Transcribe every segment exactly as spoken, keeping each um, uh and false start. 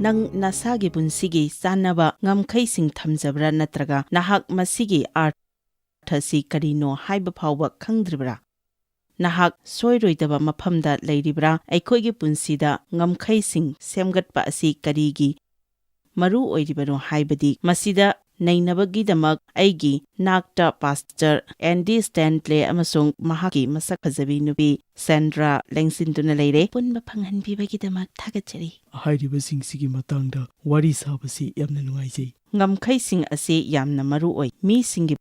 ꯅꯪ ꯅꯁꯥꯒꯤ ꯄꯨꯟꯁꯤꯒꯤ ꯆꯥꯟꯅꯕ ꯉꯝꯈꯩꯁꯤꯡ ꯊꯝꯖꯕ꯭ꯔꯥ, ꯅꯠꯇ꯭ꯔꯒ ꯅꯍꯥꯛ ꯃꯁꯤꯒꯤ ꯑꯔꯊ ꯑꯁꯤ ꯀꯔꯤꯅꯣ ꯍꯥꯏꯕ ꯐꯥꯎꯕ ꯈꯪꯗ꯭ꯔꯤꯕ꯭ꯔꯥ? ꯅꯍꯥꯛ ꯁꯣꯏꯔꯣꯏꯗꯕ ꯃꯐꯝꯗ ꯂꯩꯔꯤꯕ꯭ꯔꯥ? ꯑꯩꯈꯣꯏꯒꯤ ꯄꯨꯟꯁꯤꯗ ꯉꯝꯈꯩꯁꯤꯡ ꯁꯦꯝꯒꯠꯄ ꯑꯁꯤ ꯀꯔꯤꯒꯤ ꯃꯔꯨ ꯑꯣꯏꯔꯤꯕꯅꯣ ꯍꯥꯏꯕꯗꯤ ꯃꯁꯤꯗ ꯅꯩꯅꯕꯒꯤꯗꯃꯛ ꯑꯩꯒꯤ ꯅꯥꯛꯇ ꯄꯥꯁꯇꯔ ꯑꯦꯟꯗꯤ ꯁ꯭ꯇꯦꯟꯂꯦ ꯑꯃꯁꯨꯡ ꯃꯍꯥꯛꯀꯤ ꯃꯁꯛ ꯐꯖꯕꯤ ꯅꯨꯄꯤ ꯁꯦꯟꯗ꯭ꯔꯥ ꯂꯦꯡꯁꯤꯟꯗꯨꯅ ꯂꯩꯔꯦ꯫ ꯑꯄꯨꯟꯕ ꯐꯪꯍꯟꯕꯤꯕꯒꯤꯗꯃꯛ ꯊꯥꯒꯠꯆꯔꯤ꯫ ꯍꯥꯏꯔꯤꯕꯁꯤꯡꯁꯤꯒꯤ ꯃꯇꯥꯡꯗ ꯋꯥꯔꯤ ꯁꯥꯕꯁꯤ ꯌꯥꯝꯅ ꯅꯨꯡꯉꯥꯏꯖꯩ꯫ ꯉꯝꯈꯩꯁꯤꯡ ꯑꯁꯤ ꯌꯥꯝꯅ ꯃꯔꯨ ꯑꯣꯏ꯫ ꯃꯤꯁꯤꯡꯒꯤ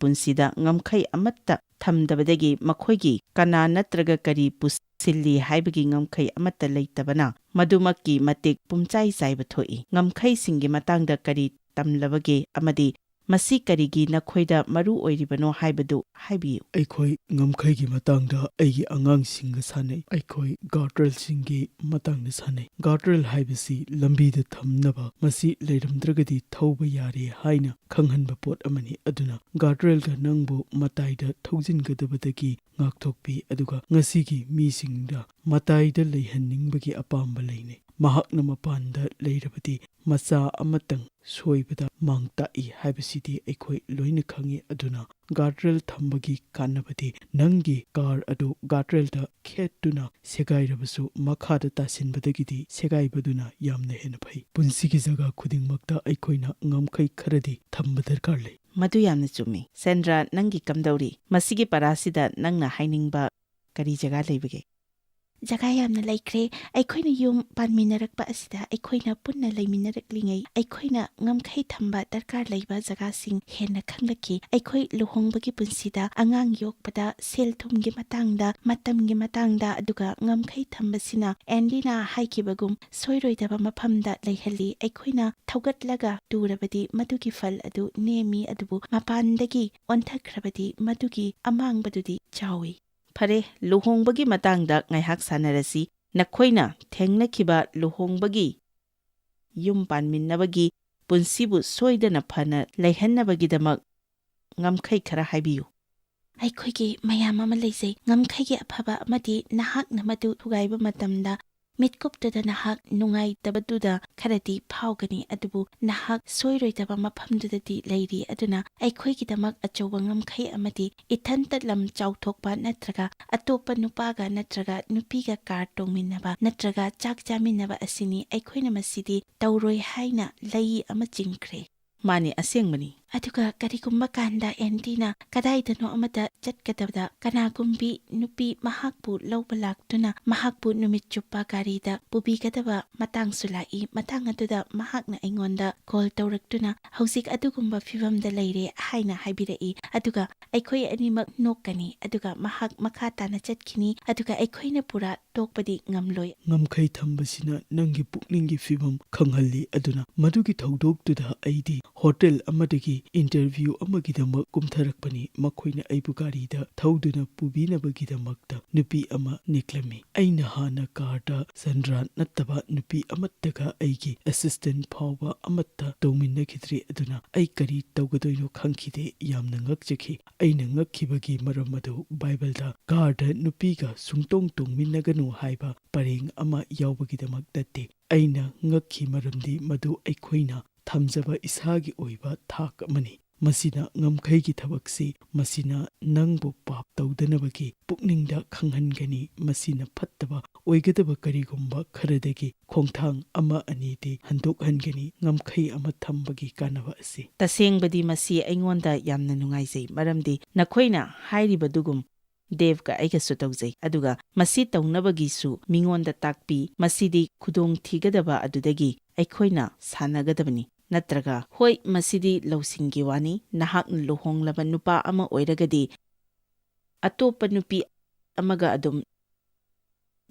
ꯄꯨꯟꯁꯤꯗ ꯉꯝꯈꯩ ꯑꯃꯠꯇ ꯊꯝꯗꯕꯗꯒꯤ ꯃꯈꯣꯏꯒꯤ ꯀꯅꯥ ꯅꯠꯇ꯭ꯔꯒ ꯀꯔꯤ ꯄꯨꯁꯤꯜꯂꯤ ꯍꯥꯏꯕꯒꯤ ꯉꯝꯈꯩ ꯑꯃꯠꯇ ꯂꯩꯇꯕꯅ ꯃꯗꯨꯃꯛꯀꯤ ꯃꯇꯤꯛ ꯄꯨꯝꯆꯥꯏ ꯆꯥꯏꯕ ꯊꯣꯛꯏ꯫ ꯉꯝꯈꯩꯁꯤꯡꯒꯤ ꯃꯇꯥꯡꯗ ꯀꯔꯤ ꯇꯝꯂꯕꯒꯦ ꯑꯃꯗꯤ ꯃꯁꯤ ꯀꯔꯤꯒꯤ ꯅꯈꯣꯏꯗ ꯃꯔꯨ ꯑꯣꯏꯔꯤꯕꯅꯣ ꯍꯥꯏꯕꯗꯨ ꯍꯥꯏꯕꯤꯌꯨ꯫ ꯑꯩꯈꯣꯏ ꯉꯝꯈꯩꯒꯤ ꯃꯇꯥꯡꯗ ꯑꯩꯒꯤ ꯑꯉꯥꯡꯁꯤꯡꯒ ꯁꯥꯟꯅꯩ꯫ ꯑꯩꯈꯣꯏ ꯒꯥꯔꯗ꯭ꯔꯦꯜꯁꯤꯡꯒꯤ ꯃꯇꯥꯡꯗ ꯁꯥꯟꯅꯩ꯫ ꯒꯥꯔꯗ꯭ꯔꯦꯜ ꯍꯥꯏꯕꯁꯤ ꯂꯝꯕꯤꯗ ꯊꯝꯅꯕ, ꯃꯁꯤ ꯂꯩꯔꯝꯗ꯭ꯔꯒꯗꯤ ꯊꯧꯕ ꯌꯥꯔꯦ ꯍꯥꯏꯅ ꯈꯪꯍꯟꯕ ꯄꯣꯠ ꯑꯃꯅꯤ꯫ ꯑꯗꯨꯅ ꯒꯥꯔꯗ꯭ꯔꯦꯜꯒ ꯅꯪꯕꯨ ꯃꯇꯥꯏꯗ ꯊꯧꯖꯤꯟꯒꯗꯕꯗꯒꯤ ꯉꯥꯛꯊꯣꯛꯄꯤ, ꯑꯗꯨꯒ ꯉꯁꯤꯒꯤ ꯃꯤꯁꯤꯡꯗ ꯃꯇꯥꯏꯗ ꯂꯩꯍꯟꯅꯤꯡꯕꯒꯤ ꯑꯄꯥꯝꯕ ꯂꯩꯅꯩ꯫ ꯃꯍꯥꯛꯅ ꯃꯄꯥꯟꯗ ꯂꯩꯔꯕꯗꯤ ꯃꯆꯥ ꯑꯃꯇꯪ ꯁꯣꯏꯕꯗ ꯃꯥꯡ ꯇꯥꯛꯏ ꯍꯥꯏꯕꯁꯤꯗꯤ ꯑꯩꯈꯣꯏ ꯂꯣꯏꯅ ꯈꯪꯏ꯫ ꯑꯗꯨꯅ ꯒꯥꯔꯗ꯭ꯔꯦꯜ ꯊꯝꯕꯒꯤ ꯀꯥꯟꯅꯕꯗꯤ ꯅꯪꯒꯤ ꯀꯥꯔ ꯑꯗꯨ ꯒꯥꯔꯗ꯭ꯔꯦꯜꯗ ꯈꯦꯠꯇꯨꯅ ꯁꯦꯒꯥꯏꯔꯕꯁꯨ ꯃꯈꯥꯗ ꯇꯥꯁꯤꯟꯕꯗꯒꯤꯗꯤ ꯁꯦꯒꯥꯏꯕꯗꯨꯅ ꯌꯥꯝꯅ ꯍꯦꯟꯅ ꯐꯩ꯫ ꯄꯨꯟꯁꯤꯒꯤ ꯖꯒꯥ ꯈꯨꯗꯤꯡꯃꯛꯇ ꯑꯩꯈꯣꯏꯅ ꯉꯝꯈꯩ ꯈꯔꯗꯤ ꯊꯝꯕ ꯗꯔꯀꯥꯔ ꯂꯩ꯫ ꯃꯗꯨ ꯌꯥꯝꯅ ꯆꯨꯝꯃꯤ꯫ ꯁꯦꯟꯗ꯭ꯔꯥ, ꯅꯪꯒꯤ ꯀꯝꯗꯧꯔꯤ? ꯃꯁꯤꯒꯤ ꯄꯔꯥꯁꯤꯗ ꯅꯪꯅ ꯍꯥꯏꯅꯤꯡꯕ ꯀꯔꯤ ꯖꯒꯥ ꯂꯩꯕꯒꯦ? ꯖꯒꯥ ꯌꯥꯝꯅ ꯂꯩꯈ꯭ꯔꯦ꯫ ꯑꯩꯈꯣꯏꯅ ꯌꯨꯝ ꯄꯥꯟꯃꯤꯟꯅꯔꯛꯄ ꯑꯁꯤꯗ ꯑꯩꯈꯣꯏꯅ ꯄꯨꯟꯅ ꯂꯩꯃꯤꯟꯅꯔꯛꯂꯤꯉꯩ ꯑꯩꯈꯣꯏꯅ ꯉꯝꯈꯩ ꯊꯝꯕ ꯗꯔꯀꯥꯔ ꯂꯩꯕ ꯖꯒꯥꯁꯤꯡ ꯍꯦꯟꯅ ꯈꯪꯂꯛꯈꯤ꯫ ꯑꯩꯈꯣꯏ ꯂꯨꯍꯣꯡꯕꯒꯤ ꯄꯨꯟꯁꯤꯗ, ꯑꯉꯥꯡ ꯌꯣꯛꯄꯗ, ꯁꯦꯜ ꯊꯨꯝꯒꯤ ꯃꯇꯥꯡꯗ, ꯃꯇꯝꯒꯤ ꯃꯇꯥꯡꯗ, ꯑꯗꯨꯒ ꯉꯝꯈꯩ ꯊꯝꯕꯁꯤꯅ ꯑꯦꯟꯗꯤꯅ ꯍꯥꯏꯈꯤꯕꯒꯨꯝ ꯁꯣꯏꯔꯣꯏꯗꯕ ꯃꯐꯝꯗ ꯂꯩꯍꯜꯂꯤ꯫ ꯑꯩꯈꯣꯏꯅ ꯊꯧꯒꯠꯂꯒ ꯇꯨꯔꯕꯗꯤ ꯃꯗꯨꯒꯤ ꯐꯜ ꯑꯗꯨ ꯅꯦꯝꯃꯤ, ꯑꯗꯨꯕꯨ ꯃꯄꯥꯟꯗꯒꯤ ꯑꯣꯟꯊꯈ꯭ꯔꯕꯗꯤ ꯃꯗꯨꯒꯤ ꯑꯃꯥꯡꯕꯗꯨꯗꯤ ꯆꯥꯎꯏ꯫ ꯐꯔꯦ, ꯂꯨꯍꯣꯡꯕꯒꯤ ꯃꯇꯥꯡꯗ ꯉꯥꯏꯍꯥꯛ ꯁꯥꯟꯅꯔꯁꯤ꯫ ꯅꯈꯣꯏꯅ ꯊꯦꯡꯅꯈꯤꯕ ꯂꯨꯍꯣꯡꯕꯒꯤ, ꯌꯨꯝ ꯄꯥꯟꯃꯤꯟꯅꯕꯒꯤ ꯄꯨꯟꯁꯤꯕꯨ ꯁꯣꯏꯗꯅ ꯐꯅ ꯂꯩꯍꯟꯅꯕꯒꯤꯗꯃꯛ ꯉꯝꯈꯩ ꯈꯔ ꯍꯥꯏꯕꯤꯌꯨ꯫ ꯑꯩꯈꯣꯏꯒꯤ ꯃꯌꯥꯝ ꯑꯃ ꯂꯩꯖꯩ꯫ ꯉꯝꯈꯩꯒꯤ ꯑꯐꯕ ꯑꯃꯗꯤ ꯅꯍꯥꯛꯅ ꯃꯗꯨ ꯊꯨꯒꯥꯏꯕ ꯃꯇꯝꯗ ꯃꯤꯠꯀꯨꯞꯇꯨꯗ ꯅꯍꯥꯛ ꯅꯨꯡꯉꯥꯏꯇꯕꯗꯨꯗ ꯈꯔꯗꯤ ꯐꯥꯎꯒꯅꯤ, ꯑꯗꯨꯕꯨ ꯅꯍꯥꯛ ꯁꯣꯏꯔꯣꯏꯗꯕ ꯃꯐꯝꯗꯨꯗꯗꯤ ꯂꯩꯔꯤ꯫ ꯑꯗꯨꯅ ꯑꯩꯈꯣꯏꯒꯤꯗꯃꯛ ꯑꯆꯧꯕ ꯉꯝꯈꯩ ꯑꯃꯗꯤ ꯏꯊꯟꯇ ꯂꯝ ꯆꯥꯎꯊꯣꯛꯄ ꯅꯠꯇ꯭ꯔꯒ ꯑꯇꯣꯞꯄ ꯅꯨꯄꯥꯒ ꯅꯠꯇ꯭ꯔꯒ ꯅꯨꯄꯤꯒ ꯀꯥꯔ ꯇꯣꯡꯃꯤꯟꯅꯕ ꯅꯠꯇ꯭ꯔꯒ ꯆꯥꯛ ꯆꯥꯃꯤꯟꯅꯕ ꯑꯁꯤꯅꯤ꯫ ꯑꯩꯈꯣꯏꯅ ꯃꯁꯤꯗꯤ ꯇꯧꯔꯣꯏ ꯍꯥꯏꯅ ꯂꯩ ꯑꯃ ꯆꯤꯡꯈ꯭ꯔꯦ꯫ ꯃꯥꯅꯤ, ꯑꯁꯦꯡꯕꯅꯤ꯫ ꯑꯗꯨꯒ ꯀꯔꯤꯒꯨꯝꯕ ꯀꯥꯟꯗ ꯑꯦꯟꯗꯤꯅ ꯀꯗꯥꯏꯗꯅꯣ ꯑꯃꯗ ꯆꯠꯀꯗꯕꯗ ꯀꯅꯥꯒꯨꯝꯕꯤ ꯅꯨꯄꯤ ꯃꯍꯥꯛꯄꯨ ꯂꯧꯕ ꯂꯥꯛꯇꯨꯅ ꯃꯍꯥꯛꯄꯨ ꯅꯨꯃꯤꯠ ꯆꯨꯞꯄ ꯒꯥꯔꯤꯗ ꯄꯨꯕꯤꯒꯗꯕ ꯃꯇꯥꯡꯁꯨ ꯂꯥꯛꯏ꯫ ꯃꯇꯥꯡ ꯑꯗꯨꯗ ꯃꯍꯥꯛꯅ ꯑꯩꯉꯣꯟꯗ ꯀꯣꯜ ꯇꯧꯔꯛꯇꯨꯅ ꯍꯧꯖꯤꯛ ꯑꯗꯨꯒꯨꯝꯕ ꯐꯤꯕꯝꯗ ꯂꯩꯔꯦ ꯍꯥꯏꯅ ꯍꯥꯏꯕꯤꯔꯛꯏ꯫ ꯑꯗꯨꯒ ꯑꯩꯈꯣꯏ ꯑꯅꯤꯃꯛ ꯅꯣꯛꯀꯅꯤ, ꯑꯗꯨꯒ ꯃꯍꯥꯛ ꯃꯈꯥ ꯇꯥꯅ ꯆꯠꯈꯤꯅꯤ, ꯑꯗꯨꯒ ꯑꯩꯈꯣꯏꯅ ꯄꯨꯔꯥ ꯇꯣꯛꯄꯗꯤ ꯉꯝꯂꯣꯏ꯫ ꯉꯝꯈꯩ ꯊꯝꯕꯁꯤꯅ ꯅꯪꯒꯤ ꯄꯨꯛꯅꯤꯡꯒꯤ ꯐꯤꯕꯝ ꯈꯪꯍꯜꯂꯤ꯫ ꯑꯗꯨꯅ ꯃꯗꯨꯒꯤ ꯊꯧꯗꯣꯛꯇꯨꯗ ꯑꯩꯗꯤ ꯍꯣꯇꯦꯜ ꯑꯃꯗꯒꯤ ꯏꯟꯇꯔꯚ꯭ꯌꯨ ꯑꯃꯒꯤꯗꯃꯛ ꯀꯨꯝꯊꯔꯛꯄꯅꯤ꯫ ꯃꯈꯣꯏꯅ ꯑꯩꯕꯨ ꯒꯥꯔꯤꯗ ꯊꯧꯗꯨꯅ ꯄꯨꯕꯤꯅꯕꯒꯤꯗꯃꯛꯇ ꯅꯨꯄꯤ ꯑꯃ ꯅꯦꯛꯂꯝꯃꯤ꯫ ꯑꯩꯅ ꯍꯥꯟꯅ ꯀꯥꯔꯗ ꯁꯟꯗ꯭ꯔꯥ ꯅꯠꯇꯕ ꯅꯨꯄꯤ ꯑꯃꯠꯇꯒ ꯑꯩꯒꯤ ꯑꯦꯁꯤꯁꯇꯦꯟ ꯐꯥꯎꯕ ꯑꯃꯠꯇ ꯇꯧꯃꯤꯟꯅꯈꯤꯗ꯭ꯔꯤ꯫ ꯑꯗꯨꯅ ꯑꯩ ꯀꯔꯤ ꯇꯧꯒꯗꯣꯏꯅꯣ ꯈꯪꯈꯤꯗꯦ꯫ ꯌꯥꯝꯅ ꯉꯛꯆꯈꯤ꯫ ꯑꯩꯅ ꯉꯛꯈꯤꯕꯒꯤ ꯃꯔꯝ ꯑꯗꯨ ꯕꯥꯏꯕꯜꯗ ꯀꯥꯔꯗ ꯅꯨꯄꯤꯒ ꯁꯨꯡꯇꯣꯡ ꯇꯣꯡꯃꯤꯟꯅꯒꯅꯨ ꯍꯥꯏꯕ ꯄꯔꯦꯡ ꯑꯃ ꯌꯥꯎꯕꯒꯤꯗꯃꯛ ꯅꯠꯇꯦ꯫ ꯑꯩꯅ ꯉꯛꯈꯤ ꯃꯔꯝꯗꯤ ꯃꯗꯨ ꯑꯩꯈꯣꯏꯅ ꯊꯝꯖꯕ ꯏꯁꯥꯒꯤ ꯑꯣꯏꯕ ꯊꯥꯛ ꯑꯃꯅꯤ꯫ ꯃꯁꯤꯅ ꯉꯝꯈꯩꯒꯤ ꯊꯕꯛꯁꯤ, ꯃꯁꯤꯅ ꯅꯪꯕꯨ ꯄꯥꯞ ꯇꯧꯗꯅꯕꯒꯤ ꯄꯨꯛꯅꯤꯡꯗ ꯈꯪꯍꯟꯒꯅꯤ꯫ ꯃꯁꯤꯅ ꯐꯠꯇꯕ ꯑꯣꯏꯒꯗꯕ ꯀꯔꯤꯒꯨꯝꯕ ꯈꯔꯗꯒꯤ ꯈꯣꯡꯊꯥꯡ ꯑꯃ ꯑꯅꯤꯗꯤ ꯍꯟꯗꯣꯛꯍꯟꯒꯅꯤ꯫ ꯉꯝꯈꯩ ꯑꯃ ꯊꯝꯕꯒꯤ ꯀꯥꯟꯅꯕ ꯑꯁꯤ꯫ ꯇꯁꯦꯡꯕꯗꯤ ꯃꯁꯤ ꯑꯩꯉꯣꯟꯗ ꯌꯥꯝꯅ ꯅꯨꯡꯉꯥꯏꯖꯩ, ꯃꯔꯝꯗꯤ ꯅꯈꯣꯏꯅ ꯍꯥꯏꯔꯤꯕꯗꯨꯒꯨꯝ ꯗꯦꯕꯀ ꯑꯩꯒꯁꯨ ꯇꯧꯖꯩ, ꯑꯗꯨꯒ ꯃꯁꯤ ꯇꯧꯅꯕꯒꯤꯁꯨ ꯃꯤꯉꯣꯟꯗ ꯇꯥꯛꯄꯤ꯫ ꯃꯁꯤꯗꯤ ꯈꯨꯗꯣꯡ ꯊꯤꯒꯗꯕ ꯑꯗꯨꯗꯒꯤ ꯑꯩꯈꯣꯏꯅ ꯁꯥꯟꯅꯒꯗꯕꯅꯤ꯫ ꯅꯠꯇ꯭ꯔꯒ, ꯍꯣꯏ, ꯃꯁꯤꯗꯤ ꯂꯧꯁꯤꯡꯒꯤ ꯋꯥꯅꯤ, ꯅꯍꯥꯛꯅ ꯂꯨꯍꯣꯡꯂꯕ ꯅꯨꯄꯥ ꯑꯃ ꯑꯣꯏꯔꯒꯗꯤ ꯑꯇꯣꯞꯄ ꯅꯨꯄꯤ ꯑꯃꯒ ꯑꯗꯨꯝ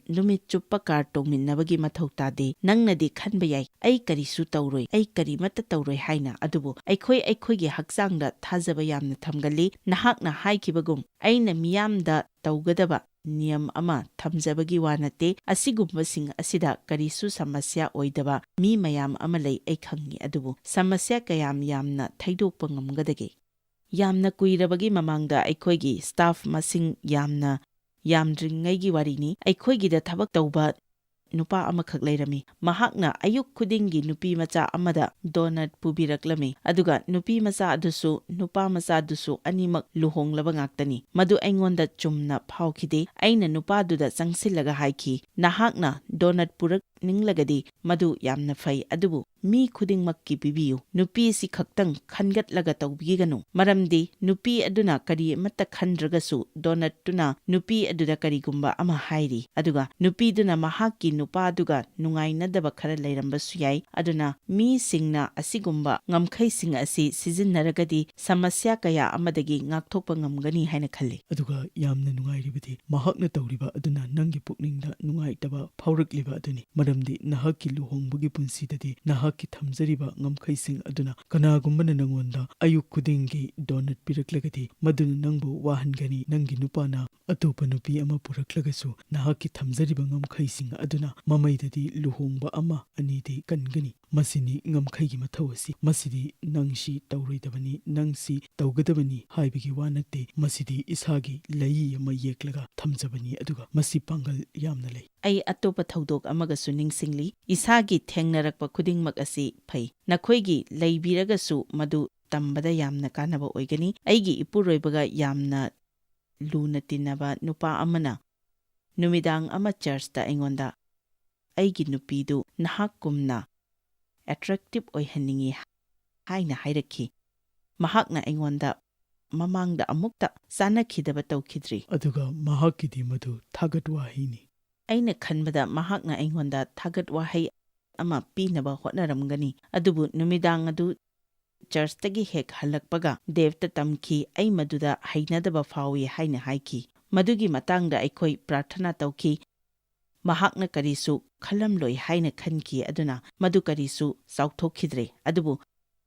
ꯅꯨꯃꯤꯠ ꯆꯨꯞꯄ ꯀꯥꯔ ꯇꯣꯡꯃꯤꯟꯅꯕꯒꯤ ꯃꯊꯧ ꯇꯥꯗꯦ꯫ ꯅꯪꯅꯗꯤ ꯈꯟꯕ ꯌꯥꯏ, "ꯑꯩ ꯀꯔꯤꯁꯨ ꯇꯧꯔꯣꯏ, ꯑꯩ ꯀꯔꯤꯃꯠꯇ ꯇꯧꯔꯣꯏ" ꯍꯥꯏꯅ꯫ ꯑꯗꯨꯕꯨ ꯑꯩꯈꯣꯏ ꯑꯩꯈꯣꯏꯒꯤ ꯍꯛꯆꯥꯡꯗ ꯊꯥꯖꯕ ꯌꯥꯝꯅ ꯊꯝꯒꯜꯂꯤ꯫ ꯅꯍꯥꯛꯅ ꯍꯥꯏꯈꯤꯕꯒꯨꯝ, ꯑꯩꯅ ꯃꯤꯌꯥꯝꯗ ꯇꯧꯒꯗꯕ ꯅꯤꯌꯝ ꯑꯃ ꯊꯝꯖꯕꯒꯤ ꯋꯥ ꯅꯠꯇꯦ꯫ ꯑꯁꯤꯒꯨꯝꯕꯁꯤꯡ ꯑꯁꯤꯗ ꯀꯔꯤꯁꯨ ꯁꯃꯁ꯭ꯌꯥ ꯑꯣꯏꯗꯕ ꯃꯤ ꯃꯌꯥꯝ ꯑꯃ ꯂꯩ, ꯑꯩ ꯈꯪꯏ꯫ ꯑꯗꯨꯕꯨ ꯁꯃꯁ꯭ꯌꯥ ꯀꯌꯥꯝ ꯌꯥꯝꯅ ꯊꯩꯗꯣꯛꯄ ꯉꯝꯒꯗꯒꯦ? ꯌꯥꯝꯅ ꯀꯨꯏꯔꯕꯒꯤ ꯃꯃꯥꯡꯗ ꯑꯩꯈꯣꯏꯒꯤ ꯁ꯭ꯇꯥꯐ ꯃꯁꯤꯡ ꯌꯥꯝꯅ ꯌꯥꯝꯗ꯭ꯔꯤꯉꯩꯒꯤ ꯋꯥꯔꯤꯅꯤ꯫ ꯑꯩꯈꯣꯏꯒꯤꯗ ꯊꯕꯛ ꯇꯧꯕ ꯅꯨꯄꯥ ꯑꯃꯈꯛ ꯂꯩꯔꯝꯃꯤ꯫ ꯃꯍꯥꯛꯅ ꯑꯌꯨꯛ ꯈꯨꯗꯤꯡꯒꯤ ꯅꯨꯄꯤ ꯃꯆꯥ ꯑꯃꯗ ꯗꯣꯅꯠ ꯄꯨꯕꯤꯔꯛꯂꯝꯃꯤ, ꯑꯗꯨꯒ ꯅꯨꯄꯤ ꯃꯆꯥ ꯑꯗꯨꯁꯨ ꯅꯨꯄꯥ ꯃꯆꯥꯗꯨꯁꯨ ꯑꯅꯤꯃꯛ ꯂꯨꯍꯣꯡꯂꯕ ꯉꯥꯛꯇꯅꯤ꯫ ꯃꯗꯨ ꯑꯩꯉꯣꯟꯗ ꯆꯨꯝꯅ ꯐꯥꯎꯈꯤꯗꯦ꯫ ꯑꯩꯅ ꯅꯨꯄꯥꯗꯨꯗ ꯆꯪꯁꯤꯜꯂꯒ ꯍꯥꯏꯈꯤ, "ꯅꯍꯥꯛꯅ ꯗꯣꯅꯠ ꯄꯨꯔꯛꯅꯤꯡꯂꯒꯗꯤ ꯃꯗꯨ ꯌꯥꯝꯅ ꯐꯩ, ꯑꯗꯨꯕꯨ ꯃꯤ ꯈꯨꯗꯤꯡꯃꯛꯀꯤ ꯄꯤꯕꯤꯌꯨ꯫ ꯅꯨꯄꯤ ꯑꯁꯤ ꯈꯛꯇꯪ ꯈꯟꯒꯠꯂꯒ ꯇꯧꯕꯤꯒꯅꯨ, ꯃꯔꯝꯗꯤ ꯅꯨꯄꯤ ꯑꯗꯨꯅ ꯀꯔꯤ ꯑꯃꯠꯇ ꯈꯟꯗ꯭ꯔꯒꯁꯨ ꯗꯣꯅꯠꯇꯨꯅ ꯅꯨꯄꯤ ꯑꯗꯨꯗ ꯀꯔꯤꯒꯨꯝꯕ ꯑꯃ ꯍꯥꯏꯔꯤ, ꯑꯗꯨꯒ ꯅꯨꯄꯤꯗꯨꯅ ꯃꯍꯥꯛꯀꯤ ꯅꯨꯄꯥꯗꯨꯒ ꯅꯨꯡꯉꯥꯏꯅꯗꯕ ꯈꯔ ꯂꯩꯔꯝꯕꯁꯨ ꯌꯥꯏ꯫ ꯑꯗꯨꯅ ꯃꯤꯁꯤꯡꯅ ꯑꯁꯤꯒꯨꯝꯕ ꯉꯝꯈꯩꯁꯤꯡ ꯑꯁꯤ ꯁꯤꯖꯤꯟꯅꯔꯒꯗꯤ ꯁꯃꯁ꯭ꯌꯥ ꯀꯌꯥ ꯑꯃꯗꯒꯤ ꯉꯥꯛꯊꯣꯛꯄ ꯉꯝꯒꯅꯤ ꯍꯥꯏꯅ ꯈꯜꯂꯤ꯫" ꯑꯗꯨꯒ ꯌꯥꯝꯅ ꯅꯨꯡꯉꯥꯏꯔꯤꯕꯗꯤ, ꯃꯍꯥꯛꯅ ꯇꯧꯔꯤꯕ ꯑꯗꯨꯅ ꯅꯪꯒꯤ ꯄꯨꯛꯅꯤꯡꯗ ꯅꯨꯡꯉꯥꯏꯇꯕ ꯐꯥꯎꯔꯛꯂꯤꯕ ꯑꯗꯨꯅꯤ, ꯃꯔꯝꯗꯤ ꯅꯍꯥꯛꯀꯤ ꯂꯨꯍꯣꯡꯕꯒꯤ ꯄꯨꯟꯁꯤꯗꯗꯤ ꯅꯍꯥꯛꯀꯤ ꯊꯝꯖꯔꯤꯕ ꯉꯝꯈꯩꯁꯤꯡ ꯑꯗꯨꯅ ꯀꯅꯥꯒꯨꯝꯕꯅ ꯅꯪꯉꯣꯟꯗ ꯑꯌꯨꯛ ꯈꯨꯗꯤꯡꯒꯤ ꯗꯣꯅꯠ ꯄꯤꯔꯛꯂꯒꯗꯤ, ꯃꯗꯨꯅ ꯅꯪꯕꯨ ꯋꯥꯍꯟꯒꯅꯤ꯫ ꯅꯪꯒꯤ ꯅꯨꯄꯥꯅ ꯑꯇꯣꯞꯄ ꯅꯨꯄꯤ ꯑꯃ ꯄꯨꯔꯛꯂꯒꯁꯨ, ꯅꯍꯥꯛꯀꯤ ꯊꯝꯖꯔꯤꯕ ꯉꯝꯈꯩꯁꯤꯡ ꯑꯗꯨꯅ ꯃꯃꯩꯗꯗꯤ ꯂꯨꯍꯣꯡꯕ ꯑꯃ ꯑꯅꯤꯗꯤ ꯀꯟꯒꯅꯤ꯫ ꯃꯁꯤꯅꯤ ꯉꯝꯈꯩꯒꯤ ꯃꯊꯧ ꯑꯁꯤ꯫ ꯃꯁꯤꯗꯤ "ꯅꯪ ꯁꯤ ꯇꯧꯔꯣꯏꯗꯕꯅꯤ, ꯅꯪ ꯁꯤ ꯇꯧꯒꯗꯕꯅꯤ" ꯍꯥꯏꯕꯒꯤ ꯋꯥ ꯅꯠꯇꯦ꯫ ꯃꯁꯤꯗꯤ ꯏꯁꯥꯒꯤ ꯂꯩꯏ ꯑꯃ ꯌꯦꯛꯂꯒ ꯊꯝꯖꯕꯅꯤ, ꯑꯗꯨꯒ ꯃꯁꯤ ꯄꯥꯡꯒꯜ ꯌꯥꯝꯅ ꯂꯩ꯫ ꯑꯩ ꯑꯇꯣꯞꯄ ꯊꯧꯗꯣꯛ ꯑꯃꯒꯁꯨ ꯅꯤꯡꯁꯤꯡꯂꯤ꯫ ꯏꯁꯥꯒꯤ ꯊꯦꯡꯅꯔꯛꯄ ꯈꯨꯗꯤꯡꯃꯛ ꯑꯁꯤ ꯐꯩ꯫ ꯅꯈꯣꯏꯒꯤ ꯂꯩꯕꯤꯔꯒꯁꯨ ꯃꯗꯨ ꯇꯝꯕꯗ ꯌꯥꯝꯅ ꯀꯥꯟꯅꯕ ꯑꯣꯏꯒꯅꯤ꯫ ꯑꯩꯒꯤ ꯏꯄꯨꯔꯣꯏꯕꯒ ꯌꯥꯝꯅ ꯂꯨꯅ ꯇꯤꯟꯅꯕ ꯅꯨꯄꯥ ꯑꯃꯅ ꯅꯨꯃꯤꯗꯥꯡ ꯑꯃ ꯆꯔꯆꯇ ꯑꯩꯉꯣꯟꯗ, "ꯑꯩꯒꯤ ꯅꯨꯄꯤꯗꯨ ꯅꯍꯥꯛꯀꯨꯝꯅ ꯑꯦꯇ꯭ꯔꯦꯛꯇꯤꯚ ꯑꯣꯏꯍꯟꯅꯤꯡꯏ" ꯍꯥꯏꯅ ꯍꯥꯏꯔꯛꯈꯤ꯫ ꯃꯍꯥꯛꯅ ꯑꯩꯉꯣꯟꯗ ꯃꯃꯥꯡꯗ ꯑꯃꯨꯛꯇ ꯆꯥꯟꯅꯈꯤꯗꯕ ꯇꯧꯈꯤꯗ꯭ꯔꯤ꯫ ꯑꯗꯨꯒ ꯃꯍꯥꯛꯀꯤꯗꯤ ꯃꯗꯨ ꯊꯥꯒꯠ ꯋꯥꯍꯩꯅꯤ꯫ ꯑꯩꯅ ꯈꯟꯕꯗ ꯃꯍꯥꯛꯅ ꯑꯩꯉꯣꯟꯗ ꯊꯥꯒꯠ ꯋꯥꯍꯩ ꯑꯃ ꯄꯤꯅꯕ ꯍꯣꯠꯅꯔꯝꯒꯅꯤ, ꯑꯗꯨꯕꯨ ꯅꯨꯃꯤꯗꯥꯡ ꯑꯗꯨ ꯆꯔꯆꯇꯒꯤ ꯍꯦꯛ ꯍꯜꯂꯛꯄꯒ ꯗꯦꯕꯇ ꯇꯝꯈꯤ꯫ ꯑꯩ ꯃꯗꯨꯗ ꯍꯩꯅꯗꯕ ꯐꯥꯎꯏ ꯍꯥꯏꯅ ꯍꯥꯏꯈꯤ꯫ ꯃꯗꯨꯒꯤ ꯃꯇꯥꯡꯗ ꯑꯩꯈꯣꯏ ꯄ꯭ꯔꯥꯔꯊꯅꯥ ꯇꯧꯈꯤ꯫ ꯃꯍꯥꯛꯅ ꯀꯔꯤꯁꯨ ꯈꯜꯂꯝꯂꯣꯏ ꯍꯥꯏꯅ ꯈꯟꯈꯤ, ꯑꯗꯨꯅ ꯃꯗꯨ ꯀꯔꯤꯁꯨ ꯆꯥꯎꯊꯣꯛꯈꯤꯗ꯭ꯔꯦ꯫ ꯑꯗꯨꯕꯨ